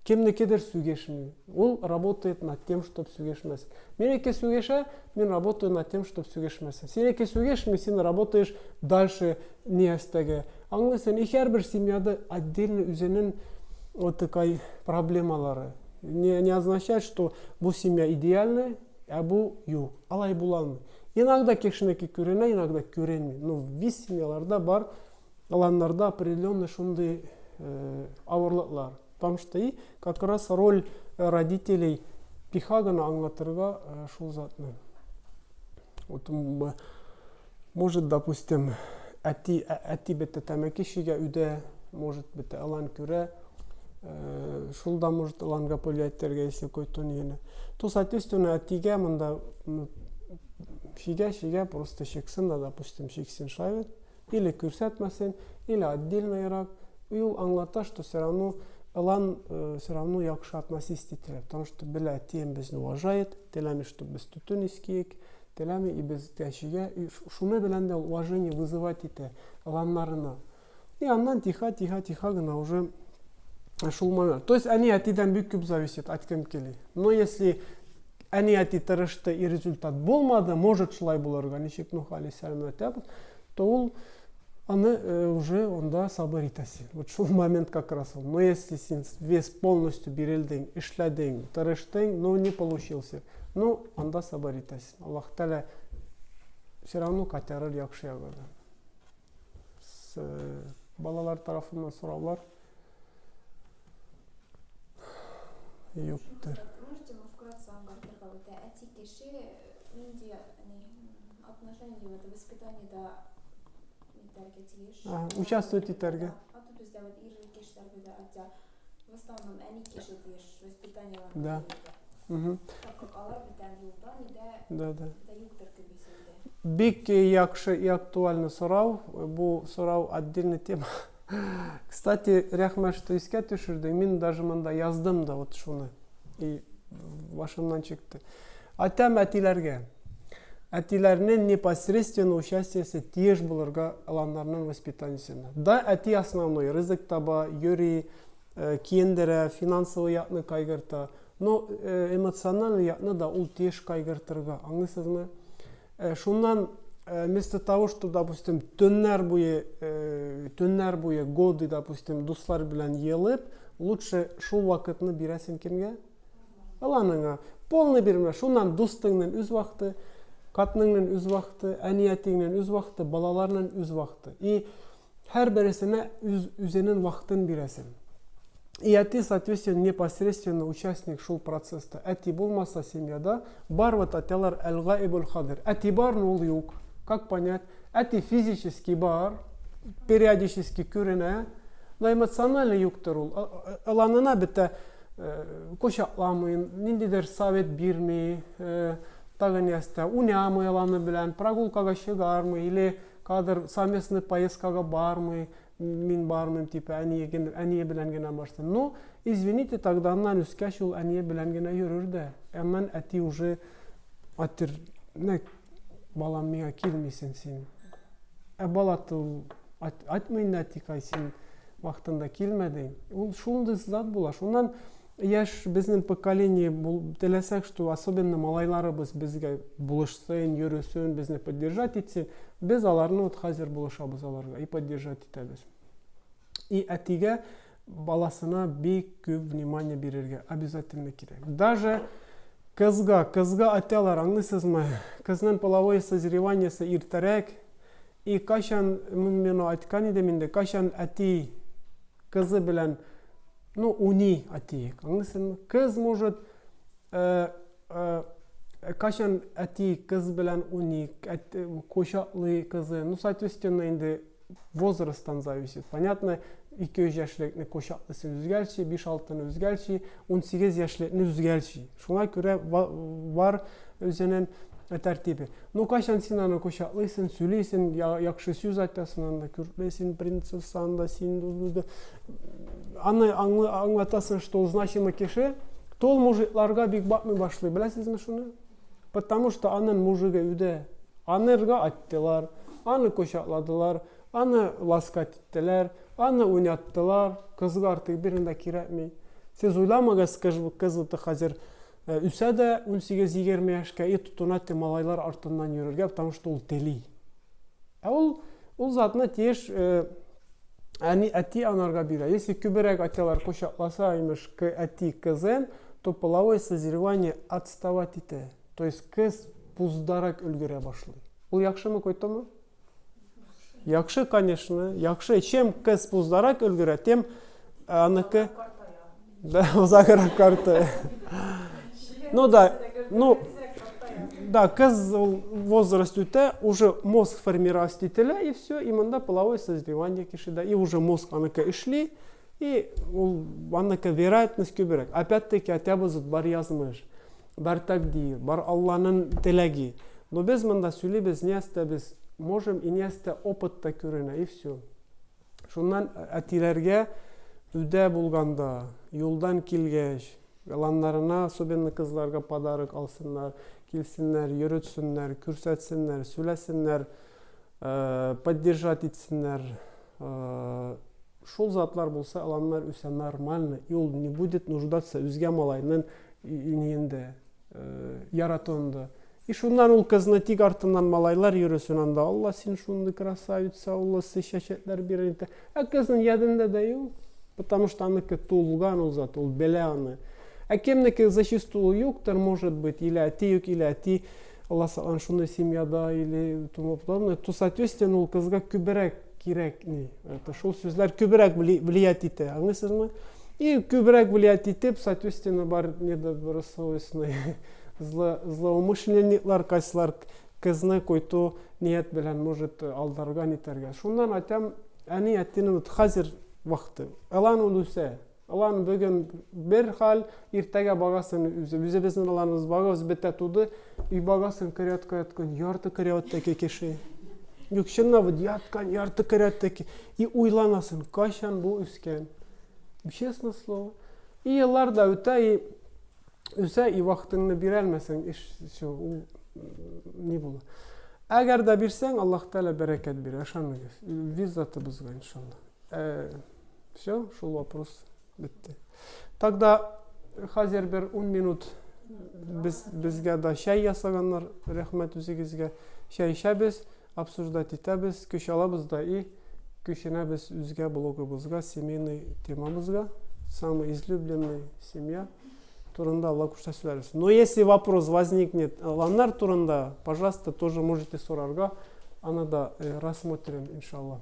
Кемнекедер сүгешми. Ул работает над тем, чтоб сүгешмәсен. Минеке сүгешә, мин работаю над тем, чтоб сүгешмәсен. Синеке сүгешми, син работаешь дальше ниястәге. Аңлыйсың, и һәрбер семьяда отдельно үзенең вот такой проблемалары. Не, не означает, что бу семья идеальная, ә бу юк. Алай була алмый. Иногда кешенеке күренә, иногда күренми. Но весь семьяларда бар аланнарда определенный шундый авырлыклар. Потому что и как раз роль родителей пиха гына аңлатырга шул затны. Вот, может, допустим, әти, әти бетә тәмәке чигә өйдә, может, бетә алан күрә, шул да может аланга повлиять итәргә, если какой-то нигенә. То, соответственно, әтигә монда чигә, чигә, просто чиксен да, допустим, чиксен шавит. Или күрсәтмәсен, или отдельныйрак. И ул аңлата, что все равно ылан все равно яхшы относись ителә. Потому что белә, әтием безне уважает, теләми, чтобы без төтен искиек, теләми, и без тәчигә. И шуны белән дә ул уважение вызывать итә ыланнарына. И аннан тихо, тихо, тихо гына уже шул момент. То есть әни әтидән бик күп зависит, от кем кили. Но если әни әти тырышты и результат булмады, может шулай булырга, ничек Нух алейһиссәламны әйтәбез, то ул аны уже онда сабыр итәсең. Вот шул момент как раз ул. Но если син вес полностью бирелдең, эшләдең, тырыштың, но не получился, ну, анда сабыр итәсең. Аллаһ Тәгалә все равно кайтарыр яхшы ягына. Балалар тарафыннан сораулар юктыр. Можете вы вкратце аңлатырга үтә? Әти кеше нинди отношение в это воспитаниеда итәргә тиеш? Участвовать итәргә. А то бездә вот ир кешеләр бездә атя в основном әни кеше тиеш воспитаниеларны Да. Угу. Так как алар бүтән юлда нидә Да, да. бөтә юктыр кебесе иде. Бик яхшы и актуальный сорау. Бу сорау отдельный тема. Кстати, рәхмәт, что искә төшердең. Мин даже монда яздым да вот шуны. И башымнан чыкты. Атам әтиләргә. Әтиләрнең непосредственно участиесе тиеш булырга ыланнарның воспитаниесенә. Да, әти основной ризык таба, йөри, киендерә, финансовый якны кайгырта. Но эмоциональный якны да ул тиеш кайгыртырга. Аңлыйсызмы? Шуннан вместо того, что, допустим, төннәр буе, төннәр буе, годы, допустим, дуслар белән елып, лучше шул вакытны бирәсең кемгә? Ыланыңа. Полный бирмә. Шуннан дустыңның үз вакыты, катныңның үз вакыты, әни-әтиңнең үз вакыты, балаларның үз вакыты. И һәрбересенә үз үзенең вакытын бирәсең. И әти, соответственно, непосредственно участник шул процесста. Әти булмаса семьяда, бар вот атялар әл-гаибул хадир. Әти бар, но ул юк. Как понять? Әти физически бар, периодически күренә, но эмоционально юктыр ул. Ыланына бетә кочакламый, ниндидер совет бирми, тагы нәрсә, уйнамый ыланы белән, прогулкага чыгармый или кадр совместный поездкага бармый, мин бармыйм, типа, әние, әние белән генә барсын. Ну, извините, тогда аннан үскәч ул әние белән генә йөрер дә. Аннан әти уже атыр, нә, балам, миңа килмисең син. Ә бала айтмый инде, әтикай, син вакытында килмәдең. Ул шундый зат була. Шуннан яшь безнең поколение теләсәк, что особенно малайларыбыз безгә булышсын, йөресен, безне поддержать итсен, без аларны вот хәзер булышабыз аларга и поддержать итәбез. И әтигә баласына бик күп внимание бирергә обязательно кирәк. Даже кызга, кызга аталар, аңлыйсызмы? Кызның половое созреваниесе иртәрәк. И кайчан, мин айткан идем инде, кайчан әти кызы белән, ну, уни әтиек, аңлыйсызмы? Кыз может, кайчан әти кыз белән уни, кочаклый кызы, ну, соответственно, инде возрасттан зависит. Понятно, 2-3 яшьлекне кочаклыйсы үзгәрчи, 5-6-ны үзгәрчи, 18 яшьлекне үзгәрчи. Шуңа күрә бар үзенең тәртибе. Ну, кайчан син аны кочаклыйсың, сөйлисең, яхшы сүз айтасың анда, күртлисең, принцесса анда, син аны аңлатасың, что ул значимый кеше, то ул мужикларга бик бакмый башлый. Беләсезме шуны? Потому что аның мужигы өйдә. Анырга аттылар, аны кочакладылар, аны ласкать иттеләр, аны уйнаттылар. Кызга артык берни дә кирәкми. Сез уйламагыз, кыз вот хәзер үсә дә 18-20 яшькә и тотына те малайлар артыннан йөрергә, потому что ул тели. Ә ул ул затны тиеш әни әти анарга бирә. Если күбрәк аталар кочакласа, имеш, әти кызын, то половое созревание отставать итә. То есть кыз пуздарак өлгерә башлый. Ул яхшымы, койтымы? Яхшы, конечно, яхшы. Чем кыз пуздарак өлгерә, тем аныкы да, озаграк картая. Ну да, ну да, кыз ул возраст үтә, уже мозг формировать ителә, и все, и монда половое созревание кешедә, и уже мозг аныкы эшли, и ул аныкы вероятность күбрәк. Опять-таки, әйтәбез, бар язмыш, бар тәкъдир, бар Алланың теләге. Но без монда сөйлибез, нәрсә без можем и нәрсә опытта күренә, и все. Шуннан әтиләргә өйдә булганда, юлдан килгәч, яланнарына, особенно кызларга подарок алсыннар, килсеннәр, йөрөтсеннәр, күрсәтсеннәр, сөйләсеннәр, поддержать итсеннәр. Шул затлар булса, аланнар үсә нормально, и ул не будет нуждаться үзгә малайның ниендә, яратуында. И шуннан ул кызны тик артыннан малайлар йөресен анда. Алла, син шундый красавица, Алла, сез чәчәкләр бирер итә. Ә кызның ядында да юк. Потому что аныкы тулган ул зат, ул белә аны. Ә кемнеке зачастую юктыр, может быть, или әти юк, или әти, Алла саклан, шундый семьяда, или тому подобное, то, соответственно, ул кызга күбрәк кирәк ни. Это шул сүзләр күбрәк влиять итә. Аңлыйсызмы? И күбрәк влиять итеп, соответственно, бар недобросовестный зло, злоумышленниклар, кайсылар кызны койту ният белән может алдарга нитәргә. Шуннан айтам, әни әтинең вот хәзер вакыты. Алан ул үсә. Алан бүген бер хәл, иртәгә багасын үзе. Үзебезнең аланыбыз багабыз бетә туды. И багасын керәткә яткан, ярты керәттәге кеше. Юк, чынлап вот яткан, ярты керәттәге. И уйланасың, кайчан бу үскән? Честно слово. И еллар да үтә, и үсә, и вакытыңны бирә алмасаң, эш все, ул ни була. Әгәр дә бирсәң, Аллаһ Тәгалә бәрәкәт бирә, ышаныгыз. Виз затыбызга, иншалла. Все, шул вопрос бетте. Тогда хәзер бер 10 минут без, безгә да чәй ясаганнар, рәхмәт үзегезгә. Чәй эчәбез, обсуждать итәбез, көч алабыз да и күченәбез үзгә блогыбызга, семейный темабызга, самый излюбленный семья турында Алла кушса сөйләрбез. Но если вопрос возникнет ланнар турында, пожалуйста, тоже можете сорарга, аны да рассмотрим, иншалла.